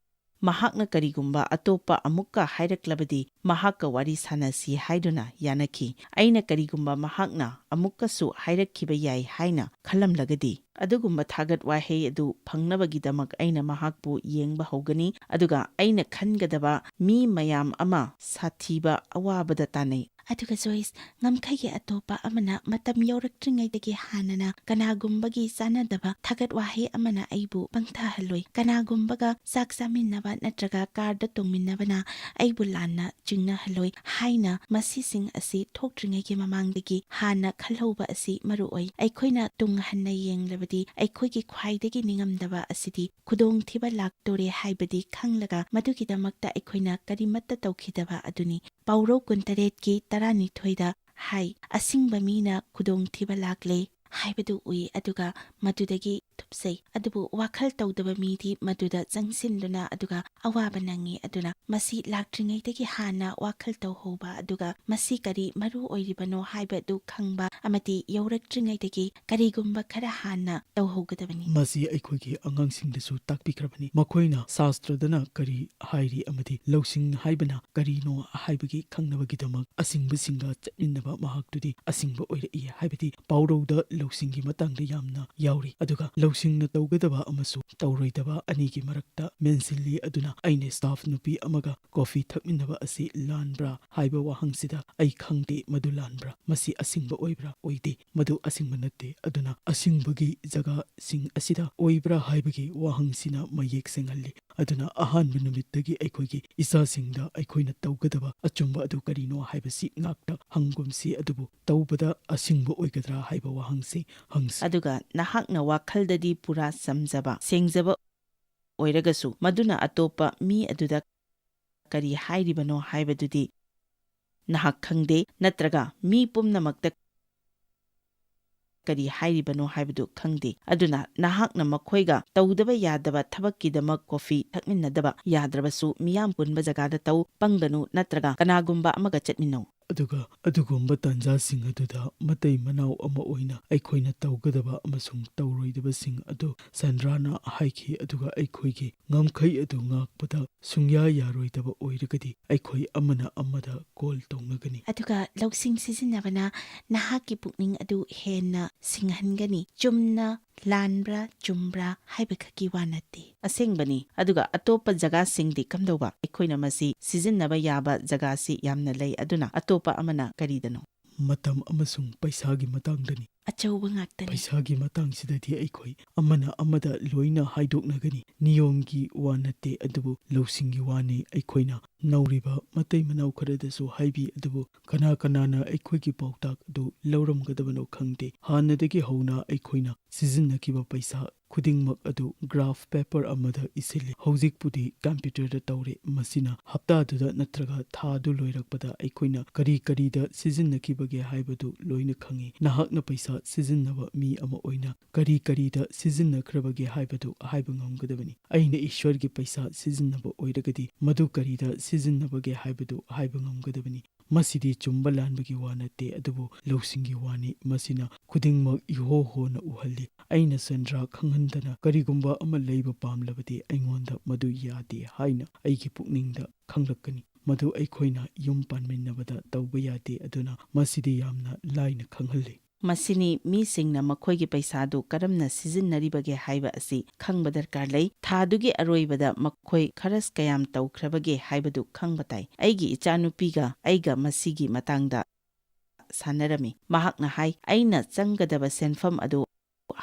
ꯃꯍꯥꯛꯅ ꯀꯔꯤꯒꯨꯝꯕ ꯑꯇꯣꯞꯄ ꯑꯃꯨꯛꯀ ꯍꯥꯏꯔꯛꯂꯕꯗꯤ ꯃꯍꯥꯛꯀ ꯋꯥꯔꯤ ꯁꯥꯟꯅꯁꯤ ꯍꯥꯏꯗꯨꯅ ꯌꯥꯅꯈꯤ꯫ ꯑꯩꯅ ꯀꯔꯤꯒꯨꯝꯕ ꯃꯍꯥꯛꯅ ꯑꯃꯨꯛꯀꯁꯨ ꯍꯥꯏꯔꯛꯈꯤꯕ ꯌꯥꯏ ꯍꯥꯏꯅ ꯈꯜꯂꯝꯂꯒꯗꯤ, ꯑꯗꯨꯒꯨꯝꯕ ꯊꯥꯒꯠ ꯋꯥꯍꯩ ꯑꯗꯨ ꯐꯪꯅꯕꯒꯤꯗꯃꯛ ꯑꯩꯅ ꯃꯍꯥꯛꯄꯨ ꯌꯦꯡꯕ ꯍꯧꯒꯅꯤ, ꯑꯗꯨꯒ ꯑꯩꯅ ꯈꯟꯒꯗꯕ ꯃꯤ ꯃꯌꯥꯝ ꯑꯃ ꯁꯥꯊꯤꯕ ꯑꯋꯥꯕꯗ ꯇꯥꯅꯩ꯫ ꯑꯗꯨꯒ ꯖꯣꯏꯁ, ꯉꯝꯈꯩꯒꯤ ꯑꯇꯣꯞꯄ ꯑꯃꯅ ꯃꯇꯝ ꯌꯧꯔꯛꯇ꯭ꯔꯤꯉꯩꯗꯒꯤ ꯍꯥꯟꯅꯅ ꯀꯅꯥꯒꯨꯝꯕꯒꯤ ꯆꯥꯟꯅꯗꯕ ꯊꯥꯒꯠ ꯋꯥꯍꯩ ꯑꯃꯅ ꯑꯩꯕꯨ ꯄꯪꯊꯍꯜꯂꯣꯏ꯫ ꯀꯅꯥꯒꯨꯝꯕꯒ ꯆꯥꯛ ꯆꯥꯃꯤꯟꯅꯕ ꯅꯠꯇ꯭ꯔꯒ ꯀꯥꯔꯗ ꯇꯣꯡꯃꯤꯟꯅꯕꯅ ꯑꯩꯕꯨ ꯂꯥꯟꯅ ꯆꯤꯡꯅꯍꯜꯂꯣꯏ ꯍꯥꯏꯅ ꯃꯁꯤꯁꯤꯡ ꯑꯁꯤ ꯊꯣꯛꯇ꯭ꯔꯤꯉꯩꯒꯤ ꯃꯃꯥꯡꯗꯒꯤ ꯍꯥꯟꯅ ꯈꯜꯍꯧꯕ ꯑꯁꯤ ꯃꯔꯨ ꯑꯣꯏ꯫ ꯑꯩꯈꯣꯏꯅ ꯇꯨꯡ ꯍꯟꯅ ꯌꯦꯡꯂꯕꯗꯤ ꯑꯩꯈꯣꯏꯒꯤ ꯈ꯭ꯋꯥꯏꯗꯒꯤ ꯅꯤꯡꯉꯝꯗꯕ ꯑꯁꯤꯗꯤ ꯈꯨꯗꯣꯡꯊꯤꯕ ꯂꯥꯛꯇꯣꯔꯦ ꯍꯥꯏꯕꯗꯤ ꯈꯪꯂꯒ ꯃꯗꯨꯒꯤꯗꯃꯛꯇ ꯑꯩꯈꯣꯏꯅ ꯀꯔꯤꯃꯠꯇ ꯇꯧꯈꯤꯗꯕ ꯑꯗꯨꯅꯤ꯫ ꯄꯥꯎꯔꯧ ꯀꯨꯟꯇꯔꯦꯠꯀꯤ ꯇꯔꯥꯅꯤꯊꯣꯏꯗ ꯍꯥꯏ, "ꯑꯁꯤꯡꯕ ꯃꯤꯅ ꯈꯨꯗꯣꯡꯊꯤꯕ ꯂꯥꯛꯂꯦ" ꯍꯥꯏꯕꯗꯨ ꯎꯏ, ꯑꯗꯨꯒ ꯃꯗꯨꯗꯒꯤ ꯊꯨꯞꯆꯩ꯫ ꯑꯗꯨꯕꯨ ꯋꯥꯈꯜ ꯇꯧꯗꯕ ꯃꯤꯗꯤ ꯃꯗꯨꯗ ꯆꯪꯁꯤꯟꯗꯨꯅ ꯑꯗꯨꯒ ꯑꯋꯥꯕ ꯅꯪꯉꯤ꯫ ꯑꯗꯨꯅ ꯃꯁꯤ ꯂꯥꯛꯇ꯭ꯔꯤꯉꯩꯗꯒꯤ ꯍꯥꯟꯅ ꯋꯥꯈꯜ ꯇꯧꯍꯧꯕ, ꯑꯗꯨꯒ ꯃꯁꯤ ꯀꯔꯤ ꯃꯔꯨ ꯑꯣꯏꯔꯤꯕꯅꯣ ꯍꯥꯏꯕꯗꯨ ꯈꯪꯕ ꯑꯃꯗꯤ ꯌꯧꯔꯛꯇ꯭ꯔꯤꯉꯩꯗꯒꯤ ꯀꯔꯤꯒꯨꯝꯕ ꯈꯔ ꯍꯥꯟꯅ ꯇꯧꯍꯧꯒꯗꯕꯅꯤ꯫ ꯃꯁꯤ ꯑꯩꯈꯣꯏꯒꯤ ꯑꯉꯥꯡꯁꯤꯡꯗꯁꯨ ꯇꯥꯛꯄꯤꯈ꯭ꯔꯕꯅꯤ꯫ ꯃꯈꯣꯏꯅ ꯁꯥꯁꯇ꯭ꯔꯗꯅ ꯀꯔꯤ ꯍꯥꯏꯔꯤ ꯑꯃꯗꯤ ꯂꯧꯁꯤꯡ ꯍꯥꯏꯕꯅ ꯀꯔꯤꯅꯣ ꯍꯥꯏꯕꯒꯤ ꯈꯪꯅꯕꯒꯤꯗꯃꯛ ꯑꯁꯤꯡꯕꯁꯤꯡꯒ ꯆꯠꯃꯤꯟꯅꯕ ꯃꯍꯥꯛꯇꯨꯗꯤ ꯑꯁꯤꯡꯕ ꯑꯣꯏꯔꯛꯏ ꯍꯥꯏꯕꯗꯤ ꯄꯥꯎꯔꯧꯗ ꯂꯧꯁꯤꯡꯒꯤ ꯃꯇꯥꯡꯗ ꯌꯥꯝꯅ ꯌꯥꯎꯔꯤ꯫ ꯑꯗꯨꯒ ꯂꯧꯁꯤꯡꯅ ꯇꯧꯒꯗꯕ ꯑꯃꯁꯨꯡ ꯇꯧꯔꯣꯏꯗꯕ ꯑꯅꯤꯒꯤ ꯃꯔꯛꯇ ꯃꯦꯟꯁꯤꯜꯂꯤ꯫ ꯑꯗꯨꯅ ꯑꯩꯅ ꯁ꯭ꯇꯥꯐ ꯅꯨꯄꯤ ꯑꯃꯒ ꯀꯣꯐꯤ ꯊꯛꯃꯤꯟꯅꯕ ꯑꯁꯤ ꯂꯥꯟꯕ꯭ꯔꯥ ꯍꯥꯏꯕ ꯋꯥꯍꯪꯁꯤꯗ ꯑꯩ ꯈꯪꯗꯦ ꯃꯗꯨ ꯂꯥꯟꯕ꯭ꯔꯥ꯫ ꯃꯁꯤ ꯑꯁꯤꯡꯕ ꯑꯣꯏꯕ꯭ꯔꯥ? ꯑꯣꯏꯗꯦ꯫ ꯃꯗꯨ ꯑꯁꯤꯡꯕ ꯅꯠꯇꯦ꯫ ꯑꯗꯨꯅ ꯑꯁꯤꯡꯕꯒꯤ ꯖꯒꯥꯁꯤꯡ ꯑꯁꯤꯗ ꯑꯣꯏꯕ꯭ꯔꯥ ꯍꯥꯏꯕꯒꯤ ꯋꯥꯍꯪꯁꯤꯅ ꯃꯌꯦꯛ ꯁꯦꯡꯍꯜꯂꯤ꯫ ꯑꯗꯨꯅ ꯑꯍꯥꯟꯕ ꯅꯨꯃꯤꯠꯇꯒꯤ ꯑꯩꯈꯣꯏꯒꯤ ꯏꯆꯥꯁꯤꯡꯗ ꯑꯩꯈꯣꯏꯅ ꯇꯧꯒꯗꯕ ꯑꯆꯨꯝꯕ ꯑꯗꯨ ꯀꯔꯤꯅꯣ ꯍꯥꯏꯕꯁꯤ ꯉꯥꯛꯇ ꯍꯪꯒꯨꯝꯁꯤ, ꯑꯗꯨꯕꯨ ꯇꯧꯕꯗ ꯑꯁꯤꯡꯕ ꯑꯣꯏꯒꯗ꯭ꯔꯥ ꯍꯥꯏꯕ ꯋꯥꯍꯪꯁꯤ ꯍꯪꯁꯤ꯫ ꯑꯗꯨꯒ ꯅꯍꯥꯛꯅ ꯋꯥꯈꯜꯗꯗꯤ ꯄꯨꯔꯥ ꯆꯝꯖꯕ, ꯁꯦꯡꯖꯕ ꯑꯣꯏꯔꯒꯁꯨ, ꯃꯗꯨꯅ ꯑꯇꯣꯞꯄ ꯃꯤ ꯑꯗꯨꯗ ꯀꯔꯤ ꯍꯥꯏꯔꯤꯕꯅꯣ ꯍꯥꯏꯕꯗꯨꯗꯤ ꯅꯍꯥꯛ ꯈꯪꯗꯦ, ꯅꯠꯇ꯭ꯔꯒ ꯃꯤ ꯄꯨꯝꯅꯃꯛꯇ ꯀꯔꯤ ꯍꯥꯏꯔꯤꯕꯅꯣ ꯍꯥꯏꯕꯗꯨ ꯈꯪꯗꯦ꯫ ꯑꯗꯨꯅ ꯅꯍꯥꯛꯅ ꯃꯈꯣꯏꯒ ꯇꯧꯗꯕ ꯌꯥꯗꯕ ꯊꯕꯛꯀꯤꯗꯃꯛ ꯀꯣꯐꯤ ꯊꯛꯃꯤꯟꯅꯗꯕ ꯌꯥꯗ꯭ꯔꯕꯁꯨ, ꯃꯤꯌꯥꯝ ꯄꯨꯟꯕ ꯖꯒꯥꯗ ꯇꯧ, ꯄꯪꯒꯅꯨ, ꯅꯠꯇ꯭ꯔꯒ ꯀꯅꯥꯒꯨꯝꯕ ꯑꯃꯒ ꯆꯠꯃꯤꯟꯅꯧ꯫ ꯑꯗꯨꯒ ꯑꯗꯨꯒꯨꯝꯕ ꯇꯥꯟꯖꯥꯁꯤꯡ ꯑꯗꯨꯗ ꯃꯇꯩ ꯃꯅꯥꯎ ꯑꯃ ꯑꯣꯏꯅ ꯑꯩꯈꯣꯏꯅ ꯇꯧꯒꯗꯕ ꯑꯃꯁꯨꯡ ꯇꯧꯔꯣꯏꯗꯕꯁꯤꯡ ꯑꯗꯨ ꯁꯦꯟꯗ꯭ꯔꯥꯅ ꯍꯥꯏꯈꯤ, ꯑꯗꯨꯒ ꯑꯩꯈꯣꯏꯒꯤ ꯉꯝꯈꯩ ꯑꯗꯨ ꯉꯥꯛꯄꯗ ꯁꯨꯡꯌꯥ ꯌꯥꯔꯣꯏꯗꯕ ꯑꯣꯏꯔꯒꯗꯤ ꯑꯩꯈꯣꯏ ꯑꯃꯅ ꯑꯃꯗ ꯀꯣꯜ ꯇꯧꯅꯒꯅꯤ꯫ ꯑꯗꯨꯒ ꯂꯧꯁꯤꯡ ꯁꯤꯖꯤꯟꯅꯕꯅ ꯅꯍꯥꯛꯀꯤ ꯄꯨꯛꯅꯤꯡ ꯑꯗꯨ ꯍꯦꯟꯅ ꯁꯤꯡꯍꯟꯒꯅꯤ꯫ ꯆꯨꯝꯅ ꯂꯥꯟꯕ꯭ꯔꯥ ꯆꯨꯝꯕ꯭ꯔꯥ ꯍꯥꯏꯕꯈꯛꯀꯤ ꯋꯥ ꯅꯠꯇꯦ꯫ ꯑꯁꯦꯡꯕꯅꯤ꯫ ꯑꯗꯨꯒ ꯑꯇꯣꯞꯄ ꯖꯒꯥꯁꯤꯡꯗꯤ ꯀꯝꯗꯧꯕ? ꯑꯩꯈꯣꯏꯅ ꯃꯁꯤ ꯁꯤꯖꯤꯟꯅꯕ ꯌꯥꯕ ꯖꯒꯥꯁꯤ ꯌꯥꯝꯅ ꯂꯩ, ꯑꯗꯨꯅ ꯑꯇꯣꯞꯄ ꯑꯇꯣꯞꯄ ꯑꯃꯅ ꯀꯔꯤꯗꯅꯣ? ꯃꯇꯝ ꯑꯃꯁꯨꯡ ꯄꯩꯁꯥꯒꯤ ꯃꯇꯥꯡꯗꯅꯤ꯫ ꯑꯆꯧꯕ ꯉꯥꯛꯇꯅꯤ꯫ ꯄꯩꯁꯥꯒꯤ ꯃꯇꯥꯡꯁꯤꯗꯗꯤ ꯑꯩꯈꯣꯏ ꯑꯃꯅ ꯑꯃꯗ ꯂꯣꯏꯅ ꯍꯥꯏꯗꯣꯛꯅꯒꯅꯤ꯫ ꯅꯤꯌꯣꯝꯒꯤ ꯋꯥ ꯅꯠꯇꯦ, ꯑꯗꯨꯕꯨ ꯂꯧꯁꯤꯡꯒꯤ ꯋꯥꯅꯤ꯫ ꯑꯩꯈꯣꯏꯅ ꯅꯧꯔꯤꯕ ꯃꯇꯩ ꯃꯅꯥꯎ ꯈꯔꯗꯁꯨ ꯍꯥꯏꯕꯤ, ꯑꯗꯨꯕꯨ ꯀꯅꯥ ꯀꯅꯥꯅ ꯑꯩꯈꯣꯏꯒꯤ ꯄꯥꯎꯇꯥꯛ ꯑꯗꯨ ꯂꯧꯔꯝꯒꯗꯕꯅꯣ ꯈꯪꯗꯦ꯫ ꯍꯥꯟꯅꯗꯒꯤ ꯍꯧꯅ ꯑꯩꯈꯣꯏꯅ ꯁꯤꯖꯤꯟꯅꯈꯤꯕ ꯄꯩꯁꯥ ꯈꯨꯗꯤꯡꯃꯛ ꯑꯗꯨ ꯒ꯭ꯔꯥꯐ ꯄꯦꯄꯔ ꯑꯃꯗ ꯏꯁꯤꯜꯂꯤ꯫ ꯍꯧꯖꯤꯛꯄꯨꯗꯤ ꯀꯝꯄ꯭ꯌꯨꯇꯔꯗ ꯇꯧꯔꯦ꯫ ꯃꯁꯤꯅ ꯍꯞꯇꯥꯗꯨꯗ ꯅꯠꯇ꯭ꯔꯒ ꯊꯥꯗꯨ ꯂꯣꯏꯔꯛꯄꯗ ꯑꯩꯈꯣꯏꯅ ꯀꯔꯤ ꯀꯔꯤꯗ ꯁꯤꯖꯤꯟꯅꯈꯤꯕꯒꯦ ꯍꯥꯏꯕꯗꯨ ꯂꯣꯏꯅ ꯈꯪꯏ꯫ ꯅꯍꯥꯛꯅ ꯄꯩꯁꯥ ꯁꯤꯖꯤꯟꯅꯕ ꯃꯤ ꯑꯃ ꯑꯣꯏꯅ ꯀꯔꯤ ꯀꯔꯤꯗ ꯁꯤꯖꯤꯟꯅꯈ꯭ꯔꯕꯒꯦ ꯍꯥꯏꯕꯗꯨ ꯍꯥꯏꯕ ꯉꯝꯒꯗꯕꯅꯤ꯫ ꯑꯩꯅ ꯏꯁ꯭ꯋꯔꯒꯤ ꯄꯩꯁꯥ ꯁꯤꯖꯤꯟꯅꯕ ꯑꯣꯏꯔꯒꯗꯤ ꯃꯗꯨ ꯀꯔꯤꯗ ꯁꯤꯖꯤꯟꯅꯕꯒꯦ ꯍꯥꯏꯕꯗꯨ ꯍꯥꯏꯕ ꯉꯝꯒꯗꯕꯅꯤ꯫ ꯃꯁꯤꯗꯤ ꯆꯨꯝꯕ ꯂꯥꯟꯕꯒꯤ ꯋꯥ ꯅꯠꯇꯦ, ꯑꯗꯨꯕꯨ ꯂꯧꯁꯤꯡꯒꯤ ꯋꯥꯅꯤ꯫ ꯃꯁꯤꯅ ꯈꯨꯗꯤꯡꯃꯛ ꯏꯍꯣ ꯍꯣꯅ ꯎꯍꯜꯂꯤ꯫ ꯑꯩꯅ ꯁꯦꯟꯗ꯭ꯔꯥ ꯈꯪꯍꯟꯗꯅ ꯀꯔꯤꯒꯨꯝꯕ ꯑꯃ ꯂꯩꯕ ꯄꯥꯝꯂꯕꯗꯤ ꯑꯩꯉꯣꯟꯗ ꯃꯗꯨ ꯌꯥꯗꯦ ꯍꯥꯏꯅ ꯑꯩꯒꯤ ꯄꯨꯛꯅꯤꯡꯗ ꯈꯪꯂꯛꯀꯅꯤ꯫ ꯃꯗꯨ ꯑꯩꯈꯣꯏꯅ ꯌꯨꯝ ꯄꯥꯟꯃꯤꯟꯅꯕꯗ ꯇꯧꯕ ꯌꯥꯗꯦ, ꯑꯗꯨꯅ ꯃꯁꯤꯗꯤ ꯌꯥꯝꯅ ꯂꯥꯏꯅ ꯈꯪꯍꯜꯂꯤ꯫ ꯃꯁꯤꯅꯤ, ꯃꯤꯁꯤꯡꯅ ꯃꯈꯣꯏꯒꯤ ꯄꯩꯁꯥꯗꯨ ꯀꯔꯝꯅ ꯁꯤꯖꯤꯟꯅꯔꯤꯕꯒꯦ ꯍꯥꯏꯕ ꯑꯁꯤ ꯈꯪꯕ ꯗꯔꯀꯥꯔ ꯂꯩ꯫ ꯊꯥꯗꯨꯒꯤ ꯑꯔꯣꯏꯕꯗ ꯃꯈꯣꯏ ꯈꯔꯁ ꯀꯌꯥꯝ ꯇꯧꯈ꯭ꯔꯕꯒꯦ ꯍꯥꯏꯕꯗꯨ ꯈꯪꯕ ꯇꯥꯏ꯫ ꯑꯩꯒꯤ ꯏꯆꯥꯅꯨꯄꯤꯒ ꯑꯩꯒ ꯃꯁꯤꯒꯤ ꯃꯇꯥꯡꯗ ꯁꯥꯟꯅꯔꯝꯃꯤ꯫ ꯃꯍꯥꯛꯅ ꯍꯥꯏ, "ꯑꯩꯅ ꯆꯪꯒꯗꯕ ꯁꯦꯟꯐꯝ ꯑꯗꯨ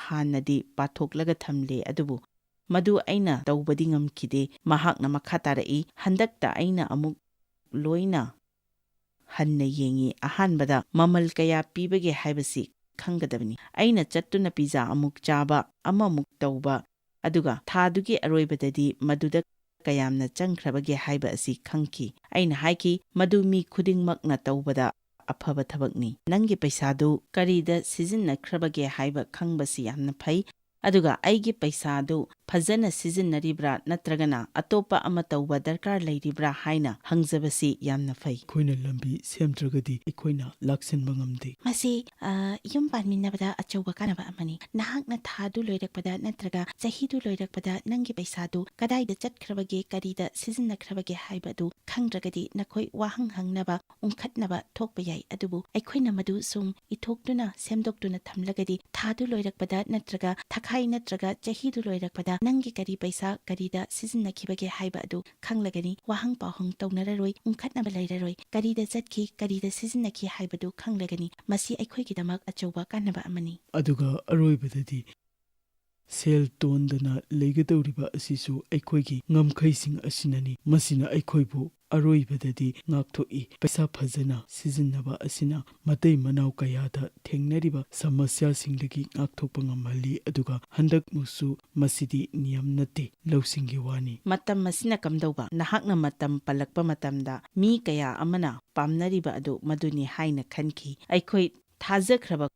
ꯍꯥꯟꯅꯗꯤ ꯄꯥꯊꯣꯛꯂꯒ ꯊꯝꯂꯦ, ꯑꯗꯨꯕꯨ ꯃꯗꯨ ꯑꯩꯅ ꯇꯧꯕꯗꯤ ꯉꯝꯈꯤꯗꯦ꯫" ꯃꯍꯥꯛꯅ ꯃꯈꯥ ꯇꯥꯔꯛꯏ, "ꯍꯟꯗꯛꯇ ꯑꯩꯅ ꯑꯃꯨꯛ ꯂꯣꯏꯅ ꯍꯟꯅ ꯌꯦꯡꯉꯤ꯫ ꯑꯍꯥꯟꯕꯗ ꯃꯃꯜ ꯀꯌꯥ ꯄꯤꯕꯒꯦ ꯍꯥꯏꯕꯁꯤ ꯈꯪꯒꯗꯕꯅꯤ꯫ ꯑꯩꯅ ꯆꯠꯇꯨꯅ ꯄꯤꯖꯥ ꯑꯃꯨꯛ ꯆꯥꯕ, ꯑꯃꯃꯨꯛ ꯇꯧꯕ, ꯑꯗꯨꯒ ꯊꯥꯗꯨꯒꯤ ꯑꯔꯣꯏꯕꯗꯗꯤ ꯃꯗꯨꯗ ꯀꯌꯥꯝꯅ ꯆꯪꯈ꯭ꯔꯕꯒꯦ ꯍꯥꯏꯕ ꯑꯁꯤ ꯈꯪꯈꯤ꯫" ꯑꯩꯅ ꯍꯥꯏꯈꯤ, "ꯃꯗꯨ ꯃꯤ ꯈꯨꯗꯤꯡꯃꯛꯅ ꯇꯧꯕꯗ ꯑꯐꯕ ꯊꯕꯛꯅꯤ꯫ ꯅꯪꯒꯤ ꯄꯩꯁꯥꯗꯨ ꯀꯔꯤꯗ ꯁꯤꯖꯤꯟꯅꯈ꯭ꯔꯕꯒꯦ ꯍꯥꯏꯕ ꯈꯪꯕꯁꯤ ꯌꯥꯝꯅ ꯐꯩ꯫ ꯑꯗꯨꯒ ꯑꯩꯒꯤ ꯄꯩꯁꯥꯗꯨ ꯐꯖꯅ ꯁꯤꯖꯤꯟꯅꯔꯤꯕ꯭ꯔꯥ ꯅꯠꯇ꯭ꯔꯒꯅ ꯑꯇꯣꯞꯄ ꯑꯃ ꯇꯧꯕ ꯗꯔꯀꯥꯔ ꯂꯩꯔꯤꯕ꯭ꯔꯥ ꯍꯥꯏꯅ ꯍꯪꯖꯕꯁꯤ ꯌꯥꯝꯅ ꯐꯩ꯫" ꯑꯩꯈꯣꯏꯅ ꯂꯝꯕꯤ ꯁꯦꯝꯗ꯭ꯔꯒꯗꯤ ꯑꯩꯈꯣꯏꯅ ꯂꯥꯛꯁꯤꯟꯕ ꯉꯝꯗꯦ꯫ ꯃꯁꯤ, ꯑ, ꯌꯨꯝ ꯄꯥꯟꯃꯤꯟꯅꯕꯗ ꯑꯆꯧꯕ ꯀꯥꯟꯅꯕ ꯑꯃꯅꯤ꯫ ꯅꯍꯥꯛꯅ ꯊꯥꯗꯨ ꯂꯣꯏꯔꯛꯄꯗ ꯅꯠꯇ꯭ꯔꯒ ꯆꯍꯤꯗꯨ ꯂꯣꯏꯔꯛꯄꯗ ꯅꯪꯒꯤ ꯄꯩꯁꯥꯗꯨ ꯀꯗꯥꯏꯗ ꯆꯠꯈ꯭ꯔꯕꯒꯦ, ꯀꯔꯤꯗ ꯁꯤꯖꯤꯟꯅꯈ꯭ꯔꯕꯒꯦ ꯍꯥꯏꯕꯗꯨ ꯈꯪꯗ꯭ꯔꯒꯗꯤ ꯅꯈꯣꯏ ꯋꯥꯍꯪ ꯍꯪꯅꯕ, ꯎꯪꯈꯠꯅꯕ ꯊꯣꯛꯄ ꯌꯥꯏ꯫ ꯑꯗꯨꯕꯨ ꯑꯩꯈꯣꯏꯅ ꯃꯗꯨ ꯁꯨꯝ ꯏꯊꯣꯛꯇꯨꯅ, ꯁꯦꯝꯗꯣꯛꯇꯨꯅ ꯊꯝꯂꯒꯗꯤ ꯊꯥꯗꯨ ꯂꯣꯏꯔꯛꯄꯗ ꯅꯠꯇ꯭ꯔꯒ ꯊꯥꯈꯥꯏ ꯅꯠꯇ꯭ꯔꯒ ꯆꯍꯤꯗꯨ ꯂꯣꯏꯔꯛꯄꯗ ꯅꯪꯒꯤ ꯀꯔꯤ ꯄꯩꯁꯥ ꯀꯔꯤꯗ ꯁꯤꯖꯤꯟꯅꯈꯤꯕꯒꯦ ꯍꯥꯏꯕ ꯑꯗꯨ ꯈꯪꯂꯒꯅꯤ꯫ ꯋꯥꯍꯪ ꯄꯥꯎꯍꯪ ꯇꯧꯅꯔꯔꯣꯏ, ꯎꯪꯈꯠꯅꯕ ꯂꯩꯔꯔꯣꯏ꯫ ꯀꯔꯤꯗ ꯆꯠꯈꯤ, ꯀꯔꯤꯗ ꯁꯤꯖꯤꯟꯅꯈꯤ ꯍꯥꯏꯕꯗꯨ ꯈꯪꯂꯒꯅꯤ꯫ ꯃꯁꯤ ꯑꯩꯈꯣꯏꯒꯤꯗꯃꯛ ꯑꯆꯧꯕ ꯀꯥꯟꯅꯕ ꯑꯃꯅꯤ꯫ ꯑꯗꯨꯒ ꯑꯔꯣꯏꯕꯗꯗꯤ, ꯁꯦꯜ ꯇꯣꯟꯗꯅ ꯂꯩꯒꯗꯧꯔꯤꯕ ꯑꯁꯤꯁꯨ ꯑꯩꯈꯣꯏꯒꯤ ꯉꯝꯈꯩꯁꯤꯡ ꯑꯁꯤꯅꯅꯤ꯫ ꯃꯁꯤꯅ ꯑꯩꯈꯣꯏꯕꯨ ꯑꯔꯣꯏꯕꯗꯗꯤ ꯉꯥꯛꯊꯣꯛꯏ꯫ ꯄꯩꯁꯥ ꯐꯖꯅ ꯁꯤꯖꯤꯟꯅꯕ ꯑꯁꯤꯅ ꯃꯇꯩ ꯃꯅꯥꯎ ꯀꯌꯥꯗ ꯊꯦꯡꯅꯔꯤꯕ ꯁꯃꯁ꯭ꯌꯥꯁꯤꯡꯗꯒꯤ ꯉꯥꯛꯊꯣꯛꯄ ꯉꯝꯍꯜꯂꯤ, ꯑꯗꯨꯒ ꯍꯟꯗꯛꯃꯨꯛꯁꯨ ꯃꯁꯤꯗꯤ ꯅꯤꯌꯝ ꯅꯠꯇꯦ, ꯂꯧꯁꯤꯡꯒꯤ ꯋꯥꯅꯤ꯫ ꯃꯇꯝ ꯑꯁꯤꯅ ꯀꯝꯗꯧꯕ? ꯅꯍꯥꯛꯅ ꯃꯇꯝ ꯄꯜꯂꯛꯄ ꯃꯇꯝꯗ ꯃꯤ ꯀꯌꯥ ꯑꯃꯅ ꯄꯥꯝꯅꯔꯤꯕ ꯑꯗꯨ ꯃꯗꯨꯅꯤ ꯍꯥꯏꯅ ꯈꯟꯈꯤ꯫ ꯑꯩꯈꯣꯏ ꯊꯥꯖꯈ꯭ꯔꯕ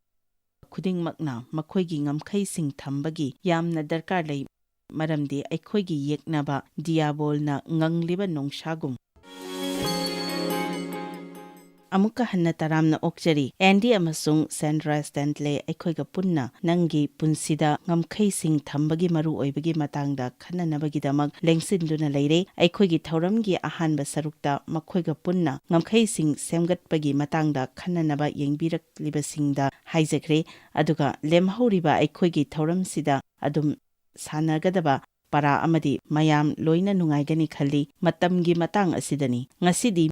ꯈꯨꯗꯤꯡꯃꯛꯅ ꯃꯈꯣꯏꯒꯤ ꯉꯝꯈꯩꯁꯤꯡ ꯊꯝꯕꯒꯤ ꯌꯥꯝꯅ ꯗꯔꯀꯥꯔ ꯂꯩ, ꯃꯔꯝꯗꯤ ꯑꯩꯈꯣꯏꯒꯤ ꯌꯦꯛꯅꯕ ꯗꯤꯌꯥꯕꯣꯜꯅ ꯉꯪꯂꯤꯕ ꯅꯣꯡꯁꯥꯒꯨꯝ꯫ ꯑꯃꯨꯛꯀ ꯍꯟꯅ ꯇꯔꯥꯝꯅ ꯑꯣꯛꯆꯔꯤ꯫ ꯑꯦꯟꯗꯤ ꯑꯃꯁꯨꯡ ꯁꯦꯟꯗ꯭ꯔꯥ ꯁ꯭ꯇꯦꯟꯂꯦ ꯑꯩꯈꯣꯏꯒ ꯄꯨꯟꯅ ꯅꯪꯒꯤ ꯄꯨꯟꯁꯤꯗ ꯉꯝꯈꯩꯁꯤꯡ ꯊꯝꯕꯒꯤ ꯃꯔꯨꯑꯣꯏꯕꯒꯤ ꯃꯇꯥꯡꯗ ꯈꯟꯅꯅꯕꯒꯤꯗꯃꯛ ꯂꯦꯡꯁꯤꯟꯗꯨꯅ ꯂꯩꯔꯦ꯫ ꯑꯩꯈꯣꯏꯒꯤ ꯊꯧꯔꯝꯒꯤ ꯑꯍꯥꯟꯕ ꯁꯔꯨꯛꯇ ꯃꯈꯣꯏꯒ ꯄꯨꯟꯅ ꯉꯝꯈꯩꯁꯤꯡ ꯁꯦꯝꯒꯠꯄꯒꯤ ꯃꯇꯥꯡꯗ ꯈꯟꯅꯅꯕ ꯌꯦꯡꯕꯤꯔꯛꯂꯤꯕꯁꯤꯡꯗ ꯍꯥꯏꯖꯈ꯭ꯔꯦ꯫ ꯑꯗꯨꯒ ꯂꯦꯝꯍꯧꯔꯤꯕ ꯑꯩꯈꯣꯏꯒꯤ ꯊꯧꯔꯝꯁꯤꯗ ꯑꯗꯨꯝ ꯁꯥꯟꯅꯒꯗꯕ ꯄꯔꯥ ꯑꯃꯗꯤ ꯃꯌꯥꯝ ꯂꯣꯏꯅ ꯅꯨꯡꯉꯥꯏꯒꯅꯤ ꯈꯜꯂꯤ꯫ ꯃꯇꯝꯒꯤ ꯃꯇꯥꯡ ꯑꯁꯤꯗꯅꯤ꯫ ꯉꯁꯤꯗꯤ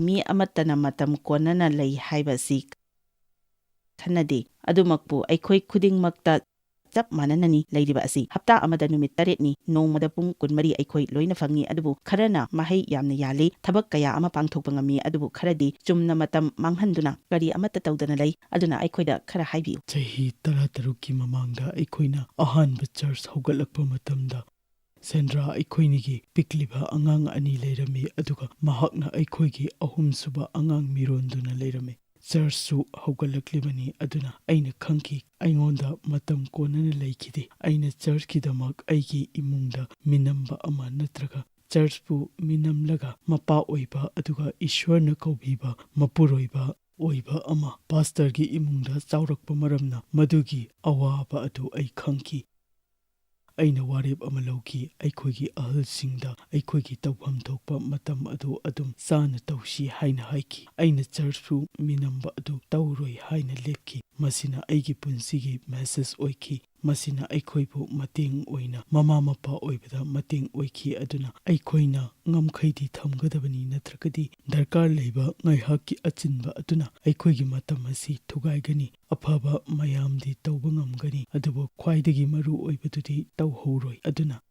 ꯃꯤ ꯑꯃꯠꯇꯅ ꯃꯇꯝ ꯀꯣꯟꯅꯅ ꯂꯩ ꯍꯥꯏꯕ ꯑꯁꯤ ꯈꯟꯅꯗꯦ꯫ ꯑꯗꯨꯃꯛꯄꯨ ꯑꯩꯈꯣꯏ ꯈꯨꯗꯤꯡꯃꯛꯇ ꯆꯞ ꯃꯥꯟꯅꯅꯅꯤ ꯂꯩꯔꯤꯕ ꯑꯁꯤ꯫ ꯍꯞꯇꯥ ꯑꯃꯗ ꯅꯨꯃꯤꯠ ꯇꯔꯦꯠꯅꯤ, ꯅꯣꯡꯃꯗ ꯄꯨꯡ ꯀꯨꯟꯃꯔꯤ ꯑꯩꯈꯣꯏ ꯂꯣꯏꯅ ꯐꯪꯏ, ꯑꯗꯨꯕꯨ ꯈꯔꯅ ꯃꯍꯩ ꯌꯥꯝꯅ ꯌꯥꯜꯂꯤ, ꯊꯕꯛ ꯀꯌꯥ ꯑꯃ ꯄꯥꯡꯊꯣꯛꯄ ꯉꯝꯃꯤ, ꯑꯗꯨꯕꯨ ꯈꯔꯗꯤ ꯆꯨꯝꯅ ꯃꯇꯝ ꯃꯥꯡꯍꯟꯗꯨꯅ ꯀꯔꯤ ꯑꯃꯠꯇ ꯇꯧꯗꯅ ꯂꯩ꯫ ꯑꯗꯨꯅ ꯑꯩꯈꯣꯏꯗ ꯈꯔ ꯍꯥꯏꯕꯤꯌꯨ꯫ ꯆꯍꯤ ꯇꯔꯥꯇꯔꯨꯛꯀꯤ ꯃꯃꯥꯡꯗ ꯑꯩꯈꯣꯏꯅ ꯑꯍꯥꯟꯕ ꯆꯔꯆ ꯍꯧꯒꯠꯂꯛꯄ ꯃꯇꯝꯗ, ꯁꯦꯟꯗ꯭ꯔꯥ ꯑꯩꯈꯣꯏꯅꯤꯒꯤ ꯄꯤꯛꯂꯤꯕ ꯑꯉꯥꯡ ꯑꯅꯤ ꯂꯩꯔꯝꯃꯤ, ꯑꯗꯨꯒ ꯃꯍꯥꯛꯅ ꯑꯩꯈꯣꯏꯒꯤ ꯑꯍꯨꯝꯁꯨꯕ ꯑꯉꯥꯡ ꯃꯤꯔꯣꯟꯗꯨꯅ ꯂꯩꯔꯝꯃꯤ꯫ ꯆꯔꯆꯁꯨ ꯍꯧꯒꯠꯂꯛꯂꯤꯕꯅꯤ, ꯑꯗꯨꯅ ꯑꯩꯅ ꯈꯪꯈꯤ, ꯑꯩꯉꯣꯟꯗ ꯃꯇꯝ ꯀꯣꯟꯅꯅ ꯂꯩꯈꯤꯗꯦ꯫ ꯑꯩꯅ ꯆꯔꯆꯀꯤꯗꯃꯛ ꯑꯩꯒꯤ ꯏꯃꯨꯡꯗ ꯃꯤꯅꯝꯕ ꯑꯃ ꯅꯠꯇ꯭ꯔꯒ ꯆꯔꯆꯄꯨ ꯃꯤꯅꯝꯂꯒ ꯃꯄꯥ ꯑꯣꯏꯕ ꯑꯗꯨꯒ ꯏꯁ꯭ꯋꯔꯅ ꯀꯧꯕꯤꯕ ꯃꯄꯨꯔꯣꯏꯕ ꯑꯣꯏꯕ ꯑꯃ, ꯄꯥꯁꯇꯔꯒꯤ ꯏꯃꯨꯡꯗ ꯆꯥꯎꯔꯛꯄ ꯃꯔꯝꯅ ꯃꯗꯨꯒꯤ ꯑꯋꯥꯕ ꯑꯗꯨ ꯑꯩ ꯈꯪꯈꯤ꯫ ꯑꯩꯅ ꯋꯥꯔꯦꯞ ꯑꯃ ꯂꯧꯈꯤ, ꯑꯩꯈꯣꯏꯒꯤ ꯑꯍꯜꯁꯤꯡꯗ ꯑꯩꯈꯣꯏꯒꯤ ꯇꯧꯐꯝ ꯊꯣꯛꯄ ꯃꯇꯝ ꯑꯗꯨ ꯑꯗꯨꯝ ꯆꯥꯅ ꯇꯧꯁꯤ ꯍꯥꯏꯅ ꯍꯥꯏꯈꯤ꯫ ꯑꯩꯅ ꯆꯔꯆꯄꯨ ꯃꯤꯅꯝꯕ ꯑꯗꯨ ꯇꯧꯔꯣꯏ ꯍꯥꯏꯅ ꯂꯦꯞꯈꯤ꯫ ꯃꯁꯤꯅ ꯑꯩꯒꯤ ꯄꯨꯟꯁꯤꯒꯤ ꯃꯦꯁꯦꯖ ꯑꯣꯏꯈꯤ꯫ ꯃꯁꯤꯅ ꯑꯩꯈꯣꯏꯕꯨ ꯃꯇꯦꯡ ꯑꯣꯏꯅ ꯃꯃꯥ ꯃꯄꯥ ꯑꯣꯏꯕꯗ ꯃꯇꯦꯡ ꯑꯣꯏꯈꯤ꯫ ꯑꯗꯨꯅ ꯑꯩꯈꯣꯏꯅ ꯉꯝꯈꯩꯗꯤ ꯊꯝꯒꯗꯕꯅꯤ, ꯅꯠꯇ꯭ꯔꯒꯗꯤ ꯗꯔꯀꯥꯔ ꯂꯩꯕ ꯉꯥꯏꯍꯥꯛꯀꯤ ꯑꯆꯤꯟꯕ ꯑꯗꯨꯅ ꯑꯩꯈꯣꯏꯒꯤ ꯃꯇꯝ ꯑꯁꯤ ꯊꯨꯒꯥꯏꯒꯅꯤ꯫ ꯑꯐꯕ ꯃꯌꯥꯝꯗꯤ ꯇꯧꯕ ꯉꯝꯒꯅꯤ, ꯑꯗꯨꯕꯨ ꯈ꯭ꯋꯥꯏꯗꯒꯤ ꯃꯔꯨ ꯑꯣꯏꯕꯗꯨꯗꯤ ꯇꯧꯍꯧꯔꯣꯏ꯫ ꯑꯗꯨꯅ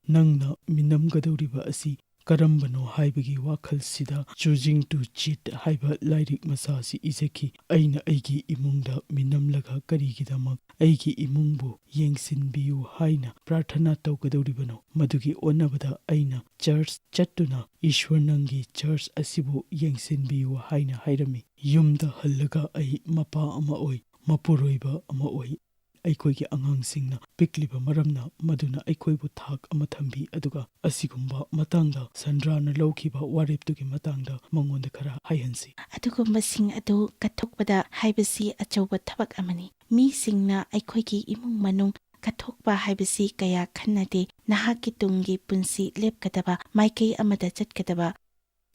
ꯅꯪꯅ ꯃꯤꯅꯝꯒꯗꯧꯔꯤꯕ ꯑꯁꯤ ꯀꯔꯝꯕꯅꯣ ꯍꯥꯏꯕꯒꯤ ꯋꯥꯈꯜꯁꯤꯗ Choosing to Cheat ꯍꯥꯏꯕ ꯂꯥꯏꯔꯤꯛ ꯃꯆꯥ ꯑꯁꯤ ꯏꯖꯈꯤ꯫ ꯑꯩꯅ ꯑꯩꯒꯤ ꯏꯃꯨꯡꯗ ꯃꯤꯅꯝꯂꯒ ꯀꯔꯤꯒꯤꯗꯃꯛ ꯑꯩꯒꯤ ꯏꯃꯨꯡꯕꯨ ꯌꯦꯡꯁꯤꯟꯕꯤꯌꯨ ꯍꯥꯏꯅ ꯄ꯭ꯔꯥꯔꯊꯅꯥ ꯇꯧꯒꯗꯧꯔꯤꯕꯅꯣ? ꯃꯗꯨꯒꯤ ꯑꯣꯟꯅꯕꯗ ꯑꯩꯅ ꯆꯔꯆ ꯆꯠꯇꯨꯅ ꯏꯁ꯭ꯋꯔ ꯅꯪꯒꯤ ꯆꯔꯆ ꯑꯁꯤꯕꯨ ꯌꯦꯡꯁꯤꯟꯕꯤꯌꯨ ꯍꯥꯏꯅ ꯍꯥꯏꯔꯝꯃꯤ꯫ ꯌꯨꯝꯗ ꯍꯜꯂꯒ ꯑꯩ ꯃꯄꯥ ꯑꯃ ꯑꯣꯏ, ꯃꯄꯨꯔꯣꯏꯕ ꯑꯃ ꯑꯣꯏ꯫ ꯑꯩꯈꯣꯏꯒꯤ ꯑꯉꯥꯡꯁꯤꯡꯅ ꯄꯤꯛꯂꯤꯕ ꯃꯔꯝꯅ ꯃꯗꯨꯅ ꯑꯩꯈꯣꯏꯕꯨ ꯊꯥꯛ ꯑꯃ ꯊꯝꯕꯤ, ꯑꯗꯨꯒ ꯑꯁꯤꯒꯨꯝꯕ ꯃꯇꯥꯡꯗ ꯁꯟꯗ꯭ꯔꯥꯅ ꯂꯧꯈꯤꯕ ꯋꯥꯔꯦꯞꯇꯨꯒꯤ ꯃꯇꯥꯡꯗ ꯃꯉꯣꯟꯗ ꯈꯔ ꯍꯥꯏꯍꯟꯁꯤ꯫ ꯑꯗꯨꯒꯨꯝꯕꯁꯤꯡ ꯑꯗꯨ ꯀꯠꯊꯣꯛꯄꯗ ꯍꯥꯏꯕꯁꯤ ꯑꯆꯧꯕ ꯊꯕꯛ ꯑꯃꯅꯤ꯫ ꯃꯤꯁꯤꯡꯅ ꯑꯩꯈꯣꯏꯒꯤ ꯏꯃꯨꯡ ꯃꯅꯨꯡ ꯀꯠꯊꯣꯛꯄ ꯍꯥꯏꯕꯁꯤ ꯀꯌꯥ ꯈꯟꯅꯗꯦ꯫ ꯅꯍꯥꯛꯀꯤ ꯇꯨꯡꯒꯤ ꯄꯨꯟꯁꯤ ꯂꯦꯞꯀꯗꯕ, ꯃꯥꯏꯀꯩ ꯑꯃꯗ ꯆꯠꯀꯗꯕ